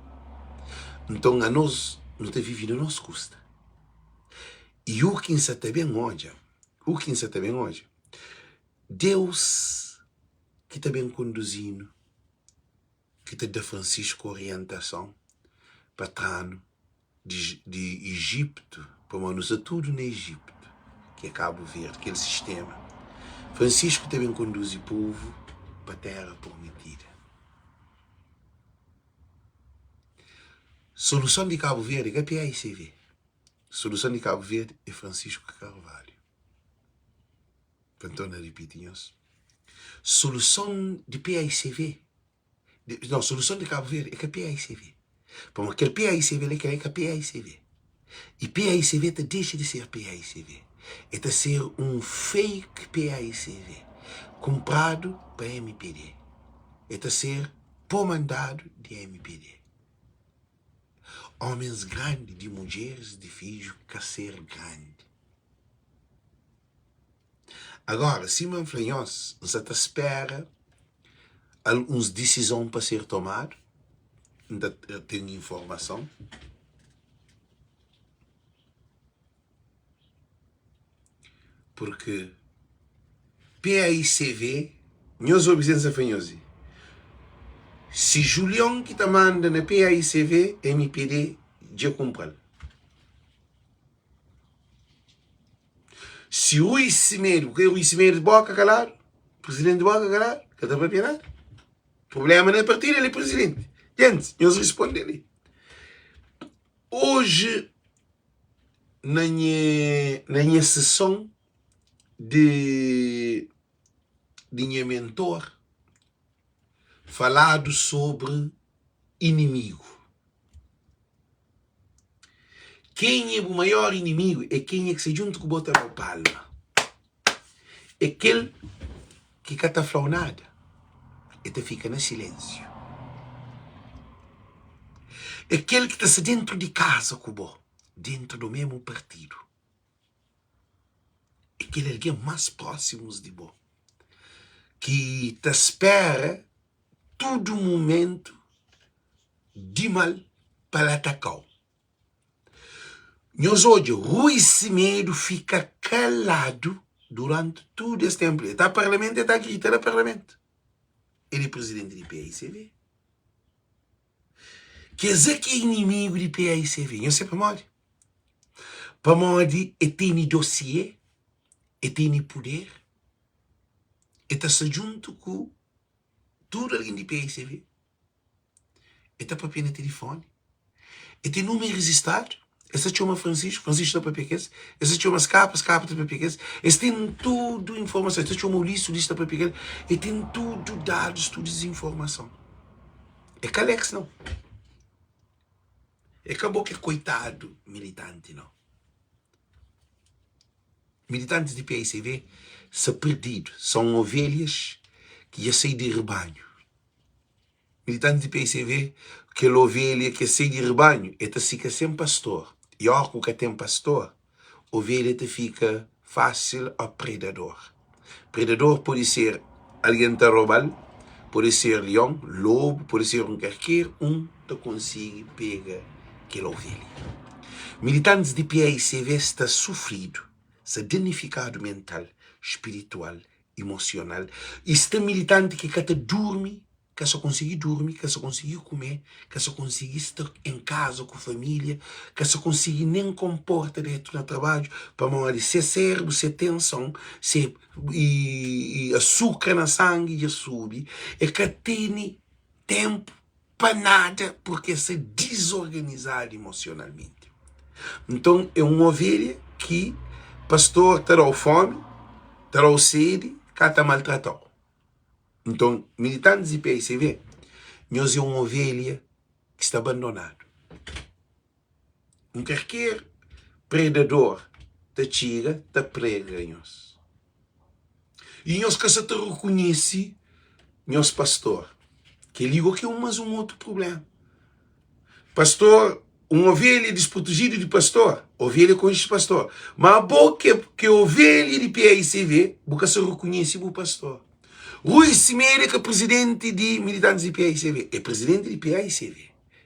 Nton anos nu ta vive na nos kusta. I u ki N sa ta ben odja, u ki N sa ta ben odja, Deus ki ta ben konduzi-nu, ki ta da Francisco orientason pa tra-nu di Ijiptu, pamodi nu sta tudu na Ijiptu, ki é Kabu Verdi, kel sistéma. Francisco ta ben konduzi povu pa téra prometida. Soluson di Kabu Verdi ka PAICV. Soluson di Kabu Verdi é Francisco Carvalho. Pa N torna ripiti nhos, soluson di PAICV, nau, soluson di Kabu Verdi é ka PAICV. Pamodi kel PAICV li kel é ka PAICV. I PAICV ta dexa di ser PAICV. E ta ser un fake PAICV, kunpradu pa mpd. E ta ser po mandadu di mpd. Homens grandi di mudjeris di fidju ka ser grandi. Agora, sima N fla nhos, N sa ta spera alguns disizon pa ser tomadu, N ta ten informason. Purki PAICV, nhos obi sen sa fla nhos li, si Julion ki ta manda na PAICV, mpd dja kunpra-l. Si Rui Semedo, porque Rui Semedo de boca calado, presidente de boca calado, ka ta papia nada. Problema na partido, ele é presidente. Gente, nhos responde ali. Hoje, na nha, na nha sessão de, de nha mentor, falado sobre inimigo. Kenha é bu maior inimigu é kenha ki sta djuntu ku bo ta da-u palma. É kel ki ka ta fla-u nada, el ta fika na silénsiu. É kel ki ta sta déntu di kaza ku bo, déntu di mésmu partidu. É kel algen más prósimus di bo ki ta spéra tudu momentu di mal pa el ataka-u. Nhos odja, Rui Semedo fika kaladu duranti tudu es tenpu li. El ta parlamentu, el ta grita na parlamentu. El é prizidenti di PAICV. Kes-la ki é inimigu di PAICV. Nhos sabe pamodi? Pamodi el tene dosie, el tene puder, el ta sta djuntu ku tudu algen di PAICV. E ta papia na tilifoni, e ten numi rijistadu, es ta txoma Francisco, Francisco ta papia ku es, es ta txoma Skapa, Skapa ta papia ku es, es ten tudu informason, es ta txoma Ulisses, Ulisses ta papia ku el, e ten tudu dadus, tudu es informason. É ka Alex nau, é ka bo ki é koitadu militanti nau. Militantis di PAICV sta perdidu, são ovelhas ki dja sai di ribanhu. Militantis di PICV, kel ovelha ki é sai di ribanhu, el ta fika sen pastor. I óras ku ka ten pastor, ovelha ta fika fásil ó predador. Predador pode ser algen ta roba-l, pode ser lion, lobu, pode ser un kalker un ta konsigi pega kel ovelha. Militantis di PICV sta sufridu, sta danifikadu mental, spiritual imosional i sta militanti ki ka ta durmi, ka sa konsigi durmi, ka sa konsigi kume, ka sa konsigi sta en kaza ku familia, ka sa konsigi nen konporta dretu na trabadju pamodi se serbru, se tenson, se asukra na sangi dja subi, e ka tene tenpu pa nada purki es sta dizorganizadu imosionalmenti. Nton é un ovelha ki pastor ta da-u fómi, ta da-u sedi, ka ta maltrata-u. Nton, militantis di PICV, nhos é un ovelha ki sta bandonadu. Un karker predador ta txiga ta prega nhos. I nhos ka sa ta rekonhese nhos pastor. Kel-li gó ki é más un otu prubléma. Pastor, un ovelha desprotejidu di pastor, ovelha konxe pastor. Má abo ki é ovelha di PAICV, bu ka sa rekonhese bu pastor. Rui Semedo é ka prezidenti di militantis di PAICV, é prezidenti di PAICV.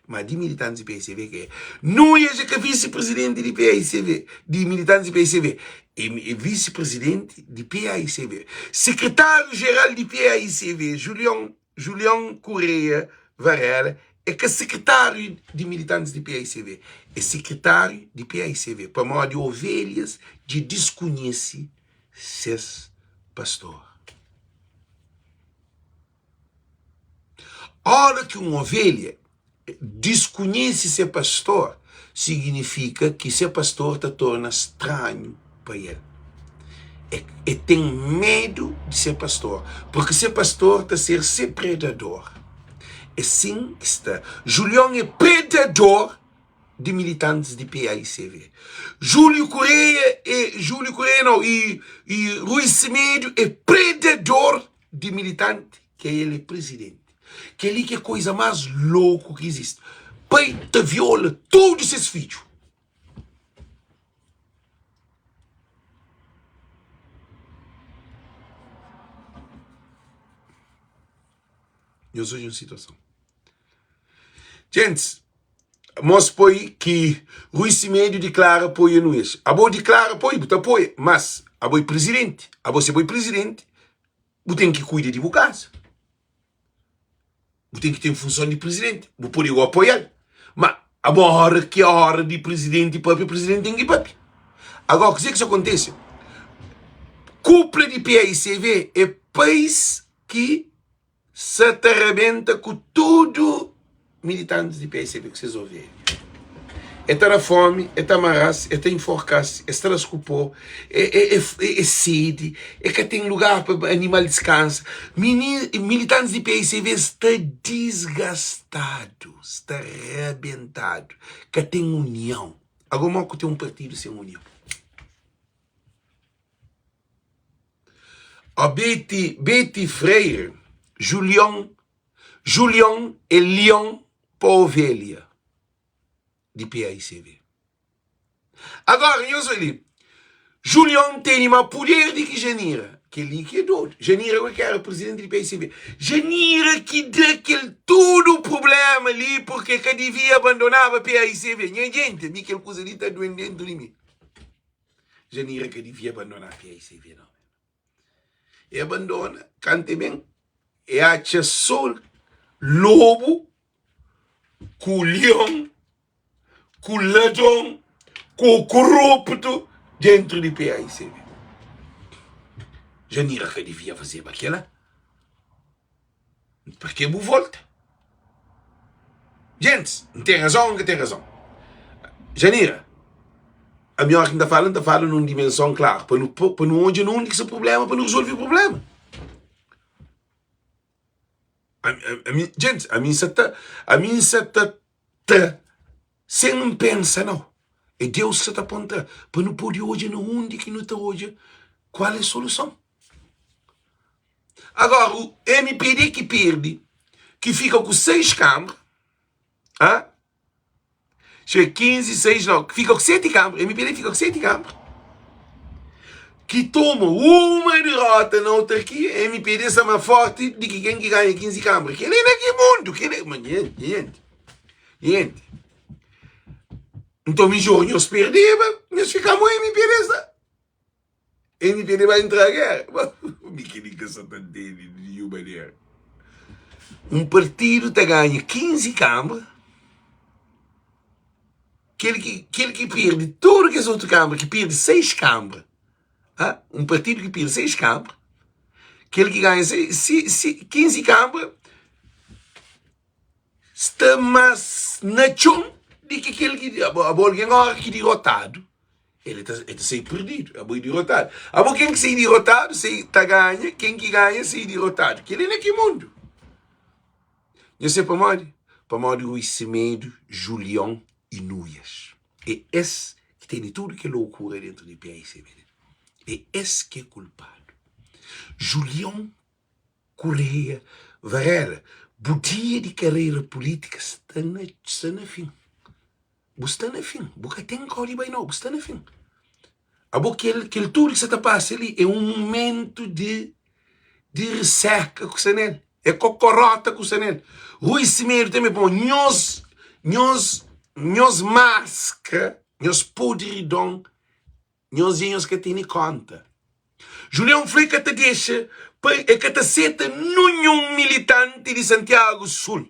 Má di militantis di PAICV ka é. Nunes é ka visi-prezidenti di PAICV, di militantis di PAICV, é visi-prezidenti di PAICV. Sekretáriu-jeral di PAICV, Julião Julião Correia Varela é ka sekretáriu di militantis di paicv, é sekretáriu di paicv pamodi ovelhas dja diskonhese ses pastor. Óra ki un ovelha Diskunhese se pastor siginifika ki se pastor ta torna stranhu pa el. E ten medu di se pastor, purki se pastor ta ser se predador. É sin ki sta. Julion é predador di militantis di PAICV. Júlio Correia é, Júlio Correia nau, i, i Rui Semedo é predador di militanti ki el é prizidenti. Kel-li ki é koiza más loku ki izisti. Pai ta viola tudu ses fidju. Nhos odja un situason. Gentis, mos poi ki Rui Semedo diklara apoio a Nunes. Abo diklara apoio, bu ta apoia, mas abo é prizidenti. Abo se bo é prizidenti, Bu ten ki kuida di bu kaza. Bu ten ki ten funson di prizidenti. Bu pode go apoia-l. Ma abo óra ki é óra di prizidenti papia, prizidenti ten ki papia. Agora, kuzê ki sta kontise? Kupla di PAICV é pais ki Sa ta rabenta ku tudu militantis di PSB ku ses ovelha. E ta da fomi, e ta mara-s, e ta inforka-s, es ta da-s ku po, e sedi, e ka ten lugar pa animal diskansa. Militantis di PSB sta disgastadu, sta rabentadu, ka ten union. Ago mo ku ten un partidu sen union? Ó Beti, Beti Freire, Julion, Julion é lion pa ovelha di PAICV. Agora, nhos oi li, Julion tene ma puder di ki Janira. Kel-li ki é dodu. Janira kue ki éra prizidenti di PAICV. Janira ki da kel tudu prubléma li purke ka divia abandonaba PAICV. Nha jenti, mi kel kuza li ta duen dentu di mi. Janira ka divia bandona PICV nau. E abandona kantu e ben e atxa so lobu ku lion ku ladron ku koruptu dentru di PICV. Janira ka divia fazeba kila. Pake bu volta? Gentis, N ten razon ô N ka ten razon? Janira, Ami óras ki N ta fala, N ta fala nun dimenson klaru, pa nu pa nu odja na undi ki sta prubléma, pa nu rezolve prubléma. Ami, gentis, ami N sa ta, ami N sa ta tra sen N pensa nau. É Deus ki sa ta ponta pa nu pode odja na undi ki nu ta odja kual é soluson. Agora o MPD ki perdi, ki fika ku 6 kamara, ha? Che 15, 6, não, ki fika ku 7 kamara, MPD fika ku 7 kamara, ki toma uma derrota na autarquia, MPD sta mais forte di ki ken ki ganha 15 kamara. Kel é na ki mundu? Kel é, mas gente, gente, gente. Nton midjor nhos perdeba, nhos fika mo MPD sta. MPD vai entrar guerra. Mi ki li ka sa ta ntende di ninhun manera. Un partidu ta ganha 15 kambra, kel ki, kel ki perde tudu kes otu kambra, ki perde 6 kambra, ha? Un partidu ki perde 6 kambra, kel ki ganha 15 kambra, sta más na txon. Di ki kel ki abo algen ora ki dirotadu el ta el ta sai perdidu, abo é dirotadu. Abo ken ki sai dirotadu sai ta ganha, ken ki ganha sai dirotadu. Kel-li na ki mundu? Nhos sabe pamodi? Pamodi Rui Semedo, Julion i Nuias. É es ki tene tudu kel loucura dentru di PAICB. É es ki é kulpadu. Julion Correia Varela, bu dia di karera pulítika sta na sta na fin. Bu sta na fin. Bu ka ten kau di bai nau, bu sta na fin. Abo kel kel tudu ki sa ta pasa li é un mumentu di di reseka ku sta nel. É kokorota ku sta nel. Rui Semedo tanbe pamodi nhos nhos nhos maskra, nhos podridon Nhos dja nhos ka tene konta. Julião fla e ka ta dexa pa e ka ta seta nunhun militanti di Santiago Sul.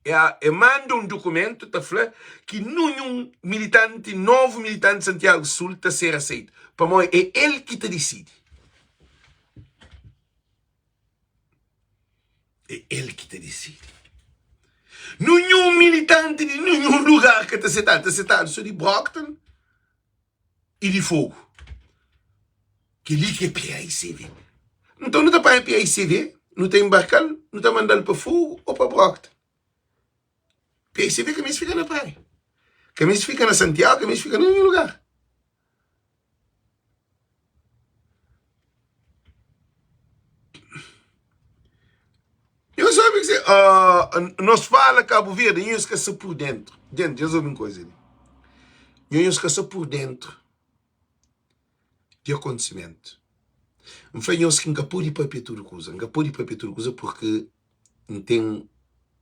E, e manda un dukumentu ta fla ki nunhun militanti, novu militanti di Santiago Sul ta ser aseitu, pamodi é el ki ta disidi. É el ki ta disidi. Nunhun militanti di nunhun lugar ka ta setadu, ta setadu so di Brockton. i di fogu. Kel-li ki é PAICV. Nton, nu ta panha PAICV, nu ta inbarka-l, nu ta manda-l pa Fogu ô pa Brockton. PAICV ka meste fika na praia, ka meste fika na Santiagu, ka meste fika na ninhun lugar. Nhos obi ki se, nos fala Cabo Verde, nhos ka sa por dentro. Dentro, nhos obi un koisa li. Nhos ka sa por dentro di acontecimento. N fla nhos ki N ka pode papia tudu kuza. N ka pode papia tudu kuza porque N ten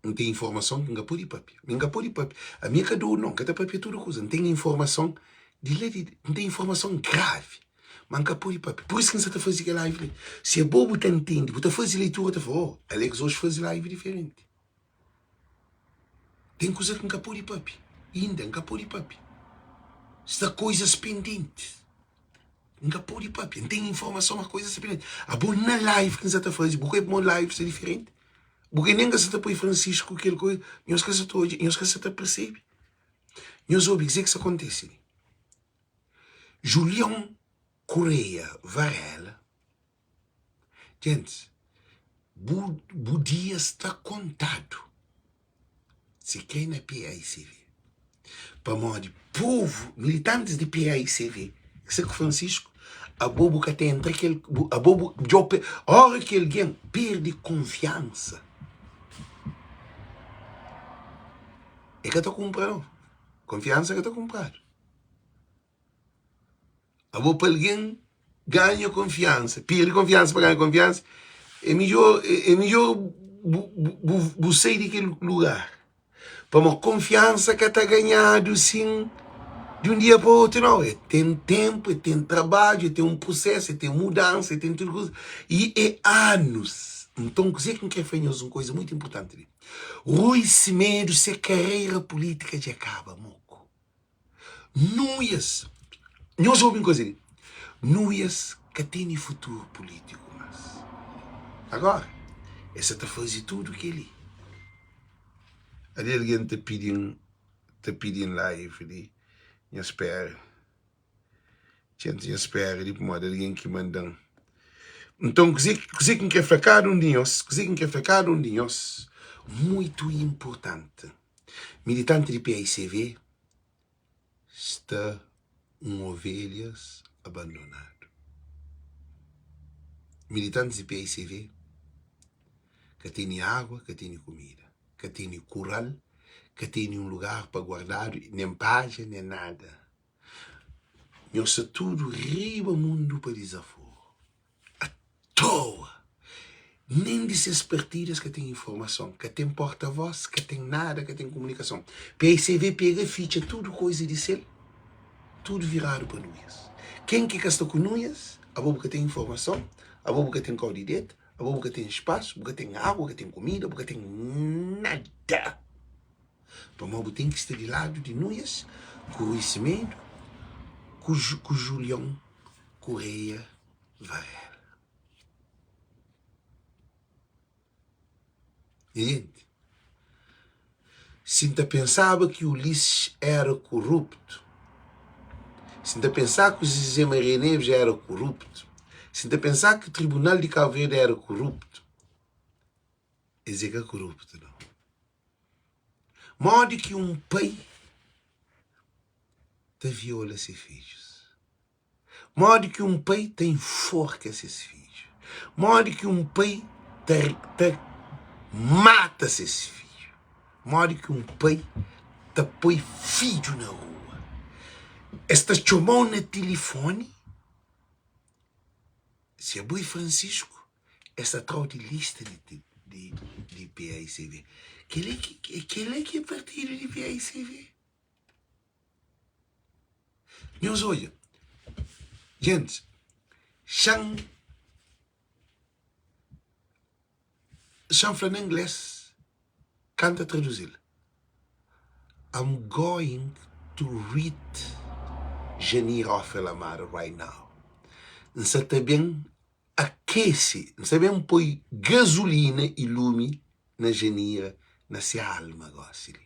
N ten informason ki N ka pode papia. Mi N ka pode papia. Ami é ka dodu nau, N ka ta papia tudu kuza. N ten informason di la di, N ten informason gravi. Ma N ka pode papia. Pur isu ki N sa ta faze kel live li. Si abo bu ta ntende, bu ta faze leitura, bu ta fla, oh, Alex oji faze live diferenti. Ten kuza ki N ka pode papia. Inda N ka pode papia. Sta koizas pendenti. N ka pode papia. N ten informason ma koizas sta pendenti. Abo na live ki N sa ta faze, bu ka mo live sta diferenti. Bu ka nen ka sa ta poi Francisco ku kel koza. Nhos ka sa ta odja, nhos ka sa ta persebe. Nhos obi kuzê ki sta kontise li. Julion Correia Varela, Gentis, bu bu dia sta kontadu si kre na PAICV. Pamodi povu, militantis di PAICV, ki sta ku Francisco, abo bu ka ta entra kel, bu abo bu djo pe, ora ki algen perde konfiansa, e ka ta kunpra nau, konfiansa ka ta kunpradu. Abo pa algen ganha konfiansa, perde konfiansa pa ganha konfiansa, é midjor, é midjor bu, bu, bu sai di kel lugar. Pamodi konfiansa ka ta ganhadu sin di un dia pa otu, nau. É ten ténpu, é ten trabadju, é ten un prusésu, é ten mudansa, é ten tudu kuza. I é anus. Nton, kuzê ki N krê fla nhos un kuza mutu inportanti li. Rui Semedo, se karera pulítika dja kaba, moku. Nuias, nhos obi un koza li, Nuias ka tene futuru pulítiku más. Agora, el sa ta faze tudu kel-li. Ali algen ta pidi-m, ta pidi-m live li, nha spera. Txente nha spera li pamodi algen ki manda-m. Nton, kuzê, kuzê ki N krê fla kada un di nhos, kuzê ki N krê fla kada un di nhos, muitu inportanti. Militanti di paicv sta un ovelhas abandonadu. Militantis di paicv ka tene agua, ka tene kumida, ka tene kural, ka tene un lugar pa guardadu, nen paja, nen nada. Nhos sta tudu riba mundu pa dizaforu. Atoa! Nen di ses partidu es ka ten informason, ka ten porta vos, ka ten nada, ka ten komunikason. PICV pega fitxa tudu koiza di sel, tudu viradu pa Nuias. Ken ki ka sta ku Nuias, abo bu ka ten informason, abo bu ka ten kau di deta, abo bu ka ten spasu, bu ka ten agu, bu ka ten kumida, bu ka ten nada. Pamodi bu ten ki sta di ladu di Nuias ku Rui Semedo, ku Julion Correia Varela. Nha gente, Si N ta pensaba ki Ulisses éra koruptu, si N ta pensaba ki José Maria Neves éra koruptu, si N ta pensaba ki Tribunal di Cabo Verde éra koruptu, es é ka koruptu nau. Modi ki un pai ta viola se fidjus? Modi ki un pai ta enforka ses fidju? Modi ki un pai ta, ta mata ses fidju? Modi ki un pai ta poi fidju na rua? Es ta txoma-u na tilifoni, si abo é Francisco, es ta tra-u di lista di, di, di PAICV. Kel-li ki, kel-li ki é partidu di PAICV. Nhos odja, gentis, xa-m xa-m fla na ingles, ka N ta traduzi-l, I'm going to read Janir Ofer Lamara right now. N sa ta ben akese, N sa ben poi gazulina i lumi na Janira, na se alma gosi li.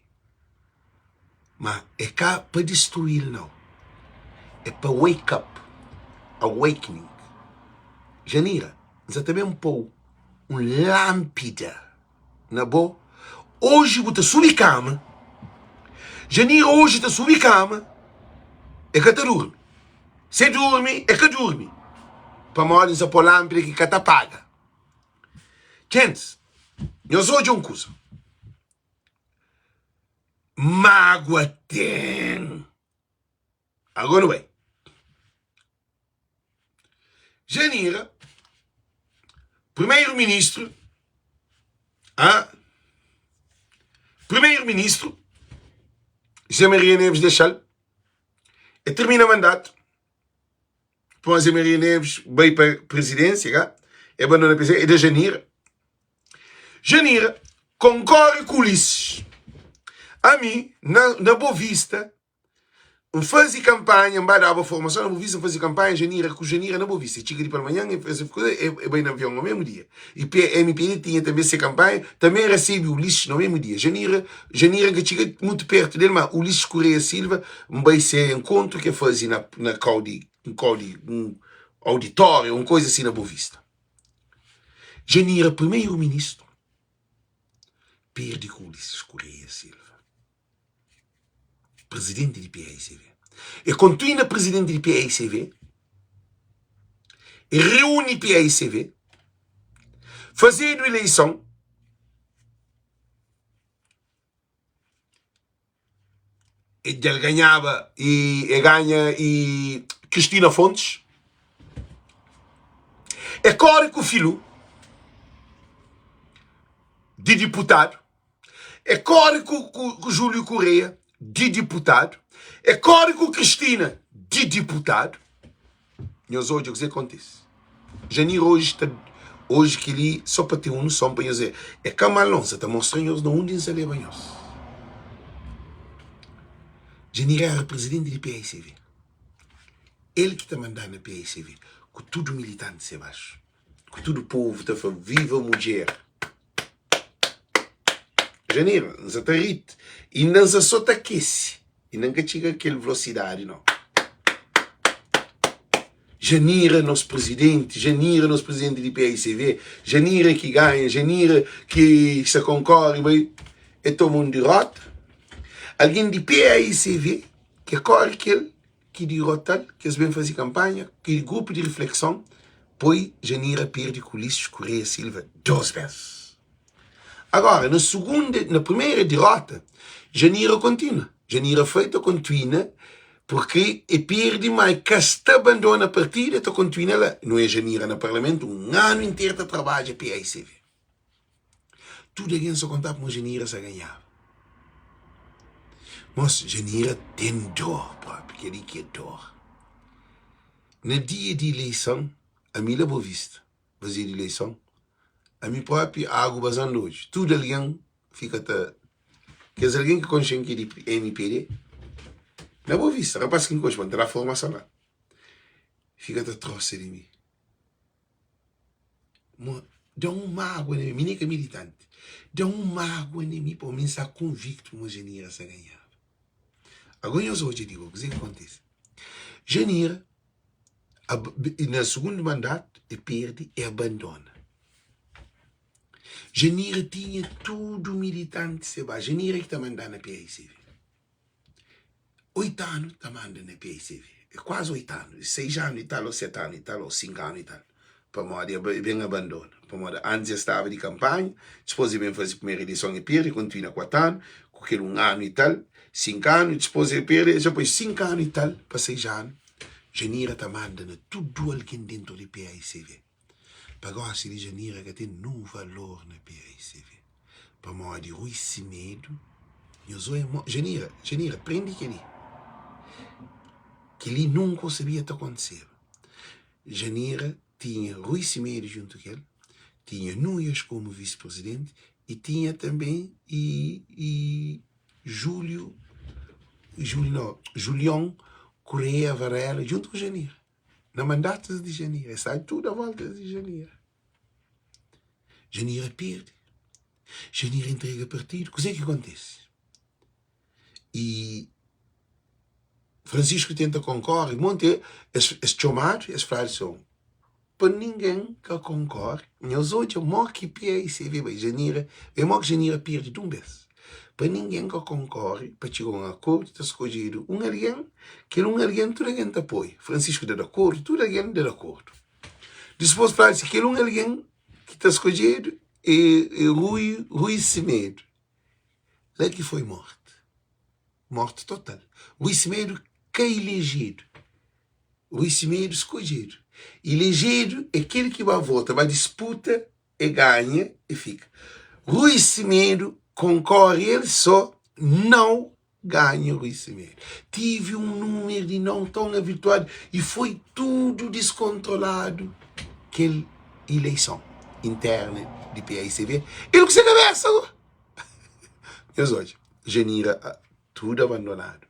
Ma é ka pa distruí-l nau, é pa wake up, awakening. Janira, N sa ta ben pô-u un lánpida na bo, oji bu ta subi kama, Janira oji ta subi kama, e ka ta durmi. Se durmi, e ka durmi, pamodi N sa pô lánpida ki ka ta paga. Gentis, nhos odja un kuza, mágua ten. Agora nu bai. Janira, primeiro-ministro, ah, primeiro-ministro, José Maria Neves deixa-l, e termina mandato, Depois Zé Maria Neves bai pa presidência, ka? E abandona a presidência, e da Janira. Janira concorre ku Ulisses. Ami, na, na Boa Vista, N faze kanpanha, N ba daba formason na Boa Vista, N faze kanpanha Janira ku Janira na Boa Vista. E txiga di palmanhan, e faze kuza, e, e bai na avion no mesmu dia. E PMPD tinha tanbe se kanpanha, tanbe rasebe Ulisses no mesmu dia. Janira, Janira N ka txiga mutu pertu del, ma Ulisses Correia Silva, N bai se enkontru ke faze na, na kau di, un kau di, un auditóriu, un koza asi na Boa Vista. Janira, primeru-ministru, perde ku Ulisses Correia Silva. Presidenti di PAICV. E kontinua presidenti di PAICV, e reúni PAICV, fazedu ileison, e dja-l ganhaba, e e ganha e Cristina Fontes, e kóre ku filu di diputadu, E kóre ku, ku, ku Júlio Correia di diputadu, e kóre ku Cristina di diputadu. Nhos odja kuzê ki kontise. Janir oji ta oji kel-li só pa ten un noson pa nhos ver. É ka mal non, sa ta mostra nhos na undi N sa leba nhos. Janir éra prizidenti di PAICV. El ki ta mandá na PAICV ku tudu militanti se baxu. Ku tudu povu ta fla viva mudjer. Janir, N sa ta rit. Inda N sa so ta kese. Inda N ka txiga kel vlosidadi no. Janira nos prizidenti, Janira nos prizidenti di PAICV, Janira ki ganha, Janira ki sa konkore bai. E toma un dirota. Algen di PAICV ke kore kel ki dirota-l, ki es ben faze kanpanha, ki grupu di riflekson poi Janira perde ku Ulisses Correia Silva dos bes. Agora, na sugunda, na primeira dirota, Janira kontinua. Janira foi ta kontuina porque e perde, ma e ka sta abandona partidu, e ta kontuina la. Nu é Janira na parlamentu un anu interu ta trabadja PAICV. Tudu algen sa kontaba ma Janira sa ganhaba. Mos, Janira ten dor propi, kel-li ki é dor. Na dia di ileison, ami la Boa Vista, vazia di ileison, ami propi agu bazan di odju. Tudu algen fika ta, kes algen ki konxe-m ki é di mpd, na Boa Vista, rapaz ki N konxe, ma N ta da formason la, fika ta trosa di mi. Da un mágua na mi, mi nen ka militanti. Da un mágua na mi pamodi mi N sta konviktu ma Janira sta ganhaba. Agora nhos odja di bo, kuzê ki kontise? Janira, na sugundu mandatu, e perde, e abandona. Janira tinha tudu militanti se ba. Janira ki ta mandá na PAICV. 8 anu ta manda na PICV. É kuazi 8 anu, 6 anu i tal, ô 7 anu i tal, ô 5 anu i tal. Pamodi e ben abandona. Pamodi antis e staba di kanpanha, dispôs e ben faze primeru ileison e perde, kontinua 4 anu, ku kel 1 anu i tal, 5 anu, dispôs e perde, dja poi 5 anu i tal pa 6 anu, Janira ta manda na tudu algen dentu di PICV. Pa gosi di Janira ka ten nun valor na PICV. Pamodi Rui Semedo nhos oia mo Janira, Janira prende keli Keli nunka o sabia ta kontiseba Janira tinha Rui Semedo juntu kel Tinha Nuias komu visi presidenti E tinha tanbe e e Julio Julio no Julion Correia Varela juntu ku Janira Na mandatus di Janira Es staba tudu a volta di Janira. Janira perde, Janira entrega partidu, kuzê ki kontise? I Francisco tenta konkore, monti es, es txomadu, es fladu son, pa ningen ka konkore, nhos odja mo ki PAICV bai, Janira, ben mo ki Janira perde dun bes, pa ningen ka konkore, pa txiga un akordu, ta skodjedu un algen, kel un algen tudu algen ta apoia, Francisco da di akordu, tudu algen da di akordu. Dispôs fladu si kel un algen ki ta skodjedu é é Rui Rui Semedo. La ki foi morti. Morti total. Rui Semedo ka ilejedu. Rui Semedo skodjedu. Ilejedu é kel ki ba vota, ba disputa e ganha e fika. Rui Semedo konkore el so, nau ganha Rui Semedo. Tive un númeru di nau ton avirtuadu i foi tudu diskontroladu kel ileison interna di paicv. El ku se kabesa go. Nhos odja, Janira tudu abandonadu.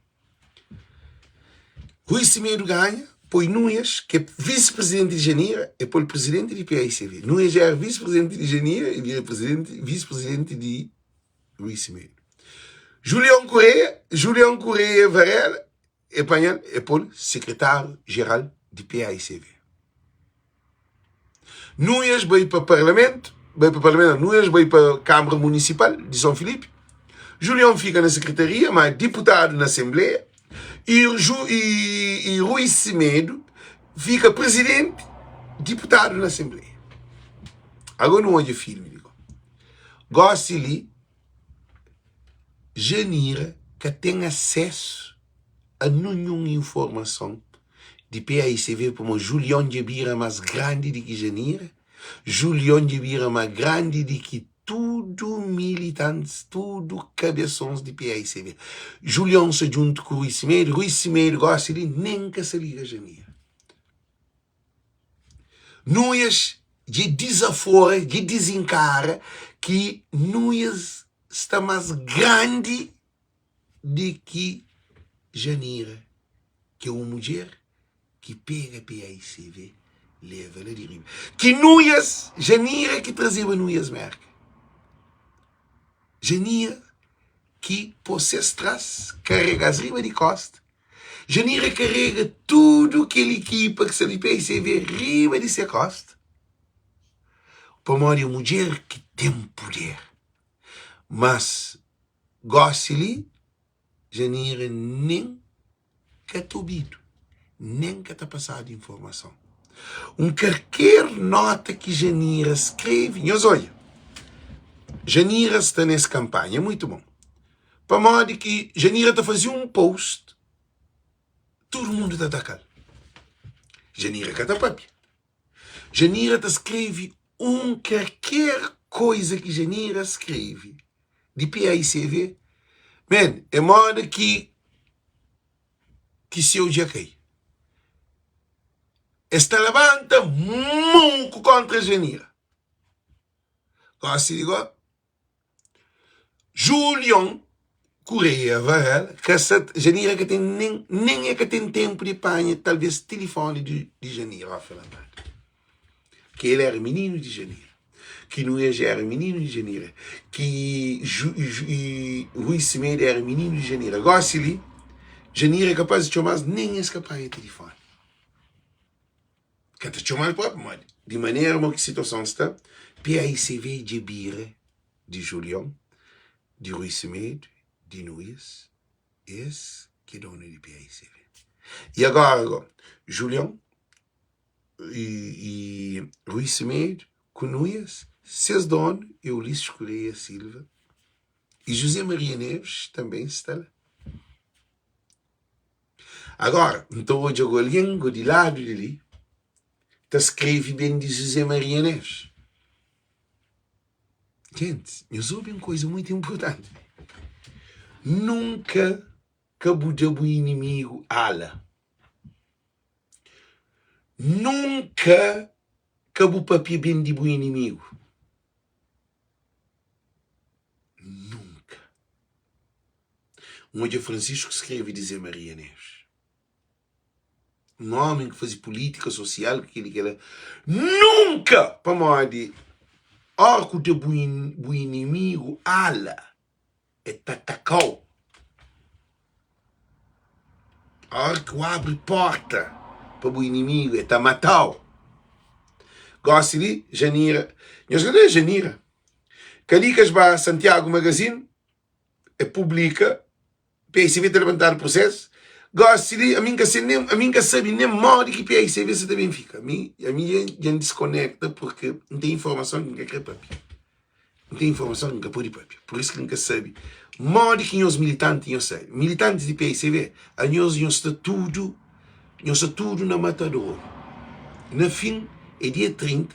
Rui Semedo ganha, poi Nunes, ki é visi-presidenti di Janira, e poi-l presidenti di paicv. Nunes éra visi-presidenti di Janira, e bira presidenti, visi-presidenti di Rui Semedo. Julião Correia, Julião Correia Varela, e panha-l, e pô-l sekretáriu-jeral di PAICV. Nunes bai pa parlamentu, bai pa parlamentu, Nunes bai pa Câmara Municipal di São Filipe, Julião fika na sekretaria, ma diputadu na Asenbleia, e, Ju, e, e Rui Semedo fika presidenti, diputadu na Asenbleia. Agora nu odja filmi li. Gosi li, Janira ka ten asesu a ninhun informason di PAICV pamodi Julion dja bira más grandi di ki Janira, Julion dja bira má grandi di ki tudu militantis, tudu kabesons di PAICV. Julion sta djuntu ku Rui Semedo, Rui Semedo gosi li nen ka sa liga Janira. Nuias dja dizafora, dja dizinkara ki Nuias sta más grandi di ki Janira, ki é un mudjer ki pega PAICV leva la di riba. Ki Nuias, Janira ki trazeba Nuias Merka. Janira ki pô ses tras, karega-s riba di kosta. Janira karega tudu kel ekipa ki sta di PAICV riba di se kosta. Pamodi é mudjer ki ten puder. Mas gosi li Janira nen ka ta obidu, nen ka ta pasadu informason. Un karker nota ki Janira skrebe, nhos odja, Janira sta nes kanpanha, é muitu bon. Pamodi ki Janira ta faze un post, tudu mundu ta ataka-l. Janira ka ta papia. Janira ta skrebe un karker koiza ki Janira skrebe di PAICV, men, é moda ki ki seu dja kai. Es ta labanta moku kontra Janira. Gosi di go, Julion Correia Varela ka sa Janira ka ten nen nen e ka ten tenpu di panha talves tilifoni di di Janira ó fla nada. Ke el era mininu di Janira. Ki Nuias éra mininu di Janira. Ki Rui Semedo éra mininu di Janira. Gósi li, Janira é kapaz di txoma-s, nen es ka panha tilifóni. Ka ta txoma-s própi, pamodi di manera mo ki situason sta, PAICV dja bira di Julion, di Rui Semedo, di Nuias, es ki é donu di PAICV. I agora go, Julion i Rui Semedo ku Nuias, ses donu é Ulisses Correia Silva i José Maria Neves tanbê sta la. Agora, N ta odja go algen go di ladu di li ta skrebe ben di José Maria Neves. Gentis, nhos obi un kuza muitu inpurtanti, nunka ka bu da bu inimigu ala. Nunka ka bu papia ben di bu inimigu. Nunka. N odja Francisco skrebe di Zé Maria Neves. Un ómi ki faze pulítika sosial, kel-li, kel-la. Nunka! Pamodi óra ku da bu inimigu ala, el ta ataka-u. Óra ki bu abri pórta pa bu inimigu, el ta mata-u. Gósi li, Janira, nhos ka ta odja Janira? Kalikas ba Santiagu Magazine, el publika PICV ta labantadu prosesu. Gósi li, ami N ka se nen, ami N ka sabe nen modi ki PICV sa ta ben fika. Ami, ami dja N diskonekta purki N ten informason ki N ka kre papia. N ten informason ki N ka pode papia. Pur isu ki N ka sabe modi ki nhos militanti nhos sabe. Militantis di PICV, anhos nhos sta tudu, nhos sta tudu na matadoru. Na fin, é dia 30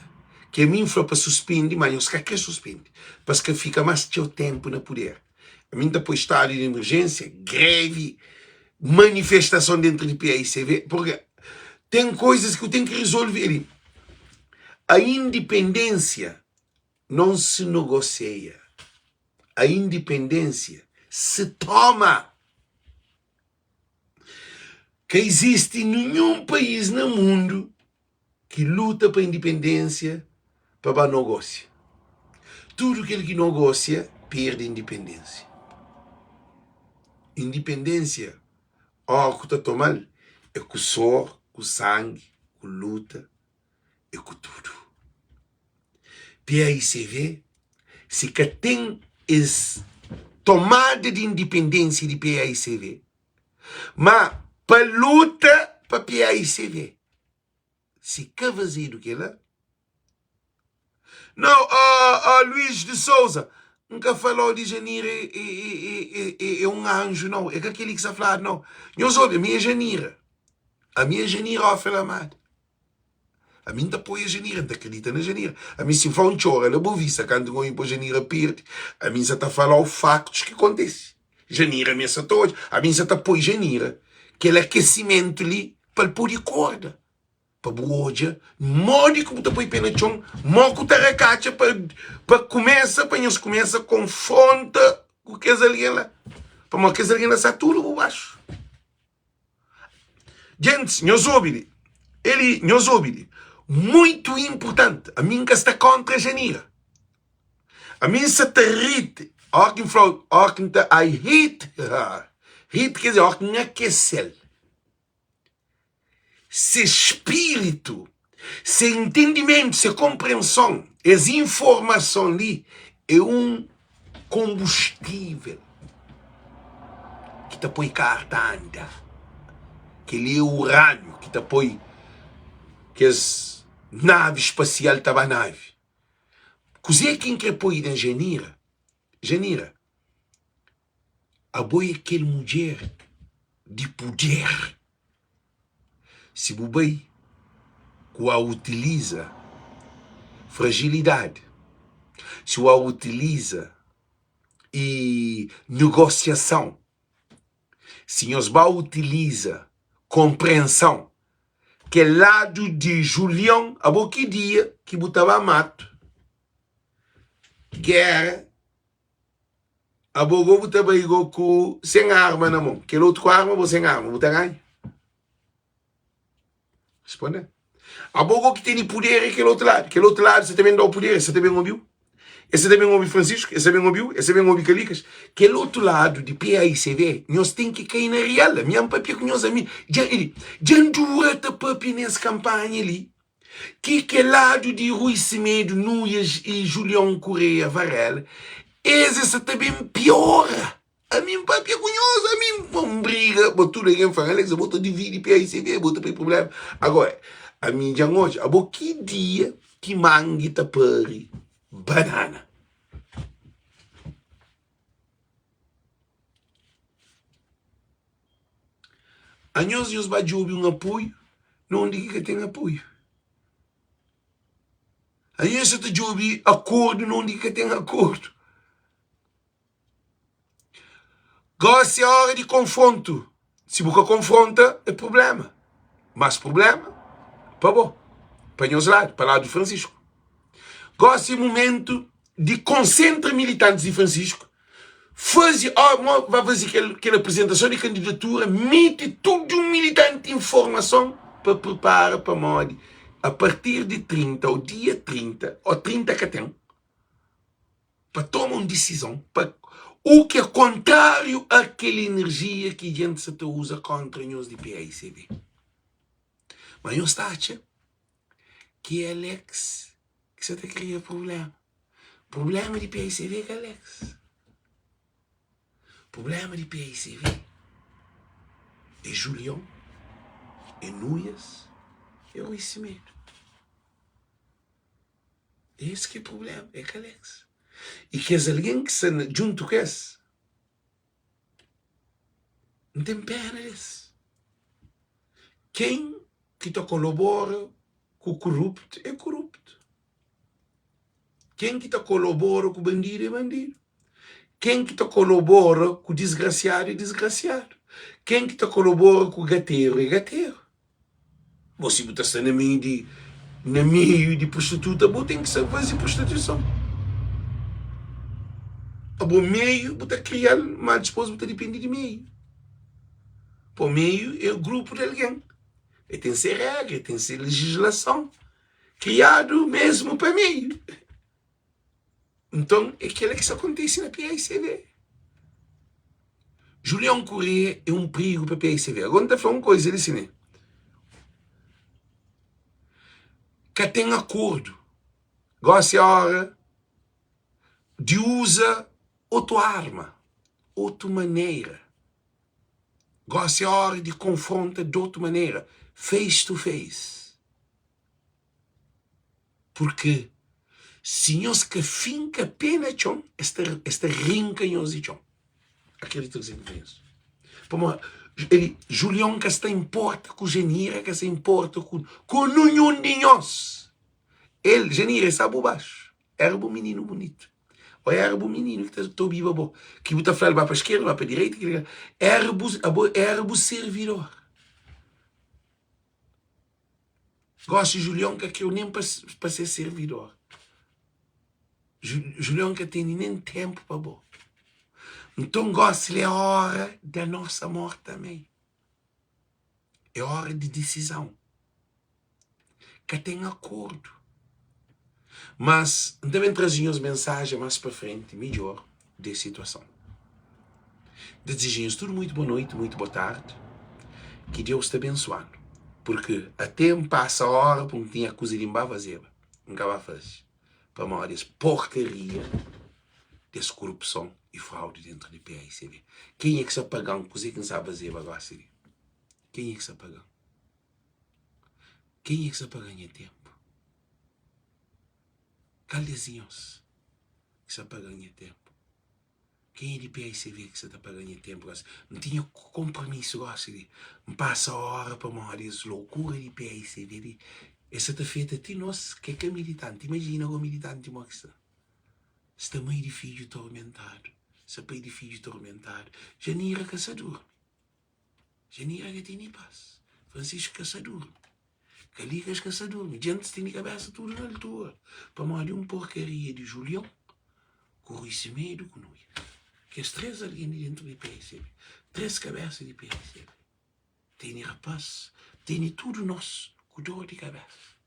ki ami N fla pa suspende, ma nhos ka kre suspende, pa es ka fika más txeu ténpu na puder. Ami N ta poi stadu di emerjênsia, grevi, manifestason dentru di PAICV, purki ten koizas ki bu ten ki rizolve ali. A indipendênsia non se negoseia, a indipendênsia se toma. Ka izisti ninhun país na mundu ki luta pa indipendênsia pa ba nogôsia. Tudu kel ki nogôsia perde indipendênsia. Indipendênsia, óra ku ta toma-l, é ku sor, ku sangi, ku luta e ku tudu. PAICV, si ka ten es tomada di indipendênsia di PAICV, ma pa luta pa PAICV, Si ka fazedu kela. Nau, oh, oh, Luís de Souza, N ka fala-u di Janira é, é, é, é, é un anju, nau. É ka kel-li ki sta fladu, nau. Nhos obi, ami é Janira. Ami é Janira Ófela Amada. Ami N ta apoia Janira, N ta kridita na Janira. Ami si N fla-u N txora la Boa Vista kantu N obi pa Janira perde, ami N sa ta fala-u faktus ki kontese. Janira mi sa ta odja, ami N sa ta poi Janira kel akesimentu li pa el pode korda, pa bu odja modi ki bu ta poi pe na txon, mo ku ta rakatxa pa pa kumesa, pa nhos kumesa konfronta ku kes algen la, pamodi kes algen la sta tudu bu baxu. Gentis, nhos obi li, eli, nhos obi li, muitu inpurtanti, ami N ka sta kontra Janira, ami N sa ta rite, óra ki N fla-u, óra ki N ta, I hate her, hate ker dizer óra ki N akese-l. Se spiritu, se intendimentu, se konprenson, es informason li é un konbustível ki ta poi kar ta anda. Kel-li é uraniu ki ta poi kes navi spasial ta ba navi. Kuzê ki N krê poi na Janira? Janira, Abo é kel mudjer di puder. Si bu bai ku a utiliza fragilidadi, si u a utiliza i negosiason, si nhos ba utiliza konprenson, kel ladu di Julion, abo ki dia ki bu ta ba matu, gera. Abo go bu ta bai go ku sen arma na mon. Kel otu ku arma, bo sen arma, bu ta ganha? Responde. Abo go ki tene puder é kel otu ladu. Kel otu ladu sa ta ben da-u puder, es sa ta ben obi-u. Es sa ta ben obi Francisco, es sa ben obi-u, es sa ben obi Kalikas. Kel otu ladu di PAICV, nhos ten ki kai na real. Ami N papia ku nhos, ami dja dja N dura ta papia nes kanpanha li ki kel ladu di Rui Semedo, Nuias y Julion Correia Varela, es es sa ta ben piora. Ami N papia ku nhos, ami N briga, bo tudu algen fla, Alex, bo ta dividi PAICV, bo ta poi problema. Agora, ami dja N odja, abo ki dia ki mangi ta pari banana? Anhos nhos ba djobe un apoiu na undi ki ka ten apoiu. Anhos sa ta djobe akordu na undi ki ka ten akordu. Gósi é óra di konfrontu. Si bu ka konfronta, é prubléma. Más prubléma pa bo, pa nhos ladu, pa ladu di Francisco. Gósi é momentu di konsentra militantis di Francisco, faze, ó, mo ba faze kel, kel aprizentason di kandidatura, mete tudu militanti informason pa pripara pamodi a partir di 30 ô dia 30, ô 30 ka ten, pa toma un disizon pa u ki é kontráriu a kel enerjia ki djenti sa ta uza kontra nhos di PAICV. Ma nhos ta atxa ki é Alex ki sa ta kria prubléma. Prubléma di PAICV é ka Alex. Prubléma di PAICV é Julion, é Nuias, é Rui Semedo. Es ki é prubléma, é ka Alex. I kes algen ki sta djuntu ku es, N ten péna di es. Ken ki ta kolabora ku koruptu é koruptu. Ken ki ta kolabora ku bandidu é bandidu. Ken ki ta kolabora ku disgrasiadu é disgrasiadu. Ken ki ta kolabora ku gateru é gateru. Bo si bu ta sta na meiu di na meiu di prostituta bo ten ki sabe faze prostituison. Abo meiu bu ta krial ma dispos bu ta dipende di meiu. Po meiu é grupu di algen. E ten se regra, e ten se legislason kriadu mesmu pa meiu. Nton, é kel-la ki sta kontise na PAICV. Julião Correia é un prigu pa PAICV. Agora N ta fla un koza li simé. Ka ten akordu. Gósi é óra di uza otu arma, otu manera. Gósi é óra di konfronta di otu manera, face to face. Purkê si nhos ka finka pé na txon, es ta, es ta rinka nhos di txon. Akredita kuzê ki N fla nhos. Pamodi el, Julion ka sta inporta ku Janira, ka sta inporta ku, ku ninhun di nhos. El, Janira, el sta bu baxu. Éra bu mininu bunitu. Ô éra bu mininu ki ta, ta obiba bo. Ki bu ta fla-l ba pa skerda, ba pa direita. Éra bu, abo éra bu servidor. Gósi Julion ka kreu nen pa ser servidor. Julion ka tene nen ténpu pa bo. Nton gósi li é óra da nosa amor tanbê. É óra di disizon. Ka ten akordu. Mas N ta ben traze nhos mensajen más pa frenti midjór des situason. N ta dizeja nhos tudu muitu bo noiti, muitu bo tardi. Ki Deus ta bensua-nu. Purki ate N pasa óra pa N tinha kuza di N ba fazeba, N ka ba faze pamodi es porkaria des korupson i fraudi dentru di PAICB. Kenha ki sa paga-m kuze ki N sa fazeba gosi li? Kenha ki sa paga-m? Kenha ki sa paga-m nha tenpu? Kal des di nhos ki sa paga-m nha tenpu? Kenha di PICV ki sa ta paga nha tenpu gosi? N tinha konpromisu gosi di N pasa ora pamodi es lokura di PICV li es sa ta feta ti nos ki é ka militanti. Imajina go militanti mo ki sta. Sta mai di fidju tormentadu, sta pai di fidju tormentadu. Janira ka sa durmi. Janira ka tene pas. Francisco ka sa durmi. Kalikas ka sa durmi. Djentis tene kabesa tudu na altura. Pamodi un porkaria di Julion ku Rui Semedo ku Nuia. Kes 3 algen di dentu di PSB. 3 kabesa di PSB. Tene rapas, tene tudu nos ku dor di kabesa.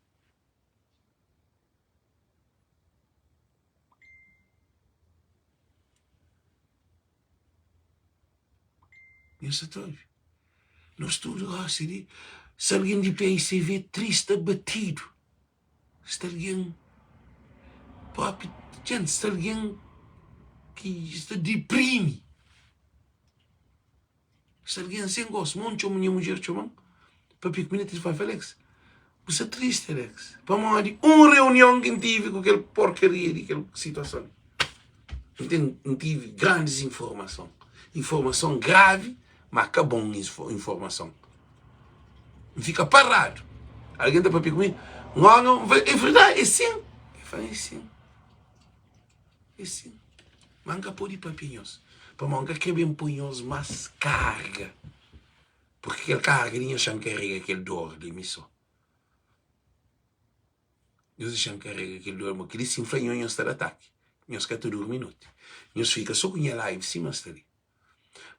Nhos sa ta obi? Nos tudu gosi di si algen di PICV tristi abatidu, sta algen propi djenti, sta algen ki sta diprimi, sta algen sen gostu. Mon txoma, nha mudjer txoma-m papia ku mi na tilifoni, fla Alex, bu sta tristi Alex, pamodi un reunion ki N tivi ku kel porkaria di kel situason li. N ten, N tivi grandis informason, informason gravi, ma ka bon informason. N fika paradu. Algen ta papia ku mi, N ora, N fla, é verdadi, é sin? El fla, é sin, é sin. Ma N ka pode papia nhos, pamodi N ka kre ben poi nhos más karga, purki kel karga li nhos xa-m karega kel dor li mi so. Nhos dexa-m karega kel dor, ma kel-li si N fla nho, nhos ta da ataki. Nhos ka ta durmi noti. Nhos fika so ku nha live sima sta li.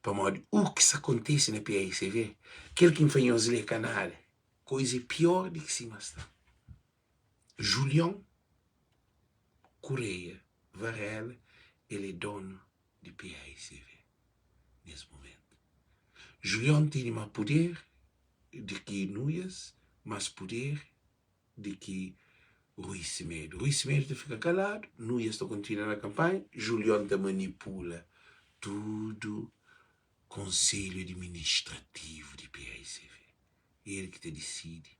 Pamodi u ki sta kontise na PAICV, kel ki N fla nhos li é ka nada. Koiza é pior di ki sima sta. Julion Correia Varela, el é donu di PAICV nes mumentu. Julion tene ma puder di ki Nuias, mas puder di ki Rui Semedo. Rui Semedo ta fika kaladu, Nuias ta kontinua na kanpanha, Julion ta manipula tudu konselhu adiministrativu di PAICV. El ki ta disidi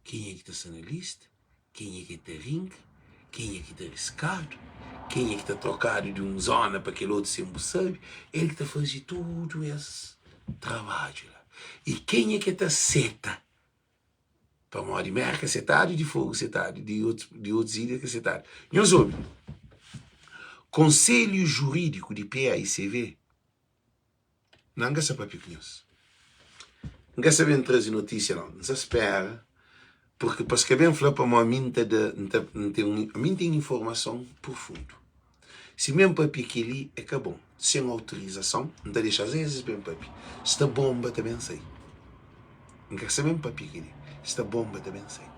kenha ki ta sta na lista, kenha ki ta rinka, kenha ki ta riskadu, kenha ki ta trokadu di un zona pa kel otu sen bu sabe. El ki ta faze tudu es trabadju la. I kenha ki ta seta Pamodi Merka setadu, di Fogu setadu, di otus di otus ilha ka setadu. Nhos obi, Konselhu Jurídiku di PAICV, Nan, N ka sa papia ku nhos. N ka sa ben traze notísia nau. N sa spera, purki pa es ka ben fla pamodi ami N ta da, N ta, N ten, ami N ten informason profundu. Si mi N papia kel-li é ka bon. Sen autorizason, N ta dexa-s es ben papia. Sta bonba ta ben sai. N ka sa ben papia kel-li. Sta bonba ta ben sai.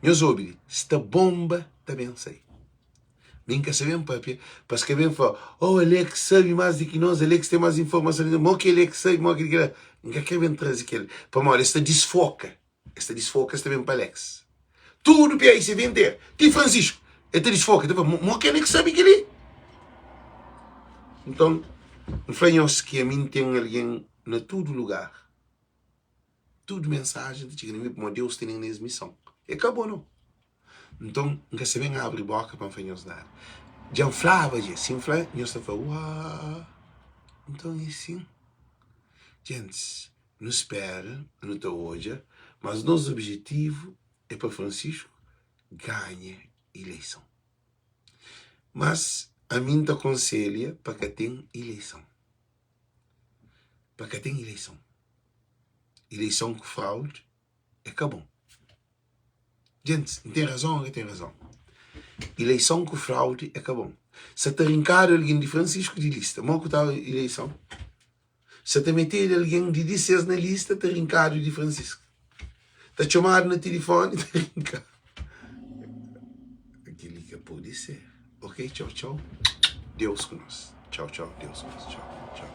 Nhos obi li, sta bonba ta ben sai. Mi N ka sa ben papia pa es ka ben fla, Oh, Alex sabe más di ki nos, Alex ten más informason di ki nos. Mo ki Alex sabe, mo ki kel-la. N ka kre ben traze kel-li, pamodi es ta disfoka. Es ta disfoka, es ta ben pa Alex. Tudu PICV interu, ti Francisco, el ta disfoka, el ta fla, Mo ki Alex sabe kel-li? Nton, N fla nhos ki ami N ten algen na tudu lugar. Tudu mensajen ta txiga na mi pamodi Deus tene-m na es mison. É ka bo nau. Nton, N ka sta ben abri boka pa N fla nhos nada. Dja N flaba dja. Si N fla, nhos ta fla, Uaa! Nton é sin. Gentis, nu spera, nu ta odja, mas nos objetivu é pa Francisco ganha ileison. Mas ami N ta konselha pa ka ten ileison. Pa ka ten ileison. Ileison ku fraudi é ka bon. Gentis, N ten razon ô ka ten razon? Ileison ku fraudi é ka bon. Sa ta rinkadu algen di Francisco di lista, mo ku ta ileison? Sa ta metedu algen di di ses na lista ta rinkadu di Francisco. Ta txomadu na tilifoni ta rinkadu. Kel-li ka pode ser. Ok, txau txau. Deus ku nos. Txau txau, Deus ku nos. Txau txau.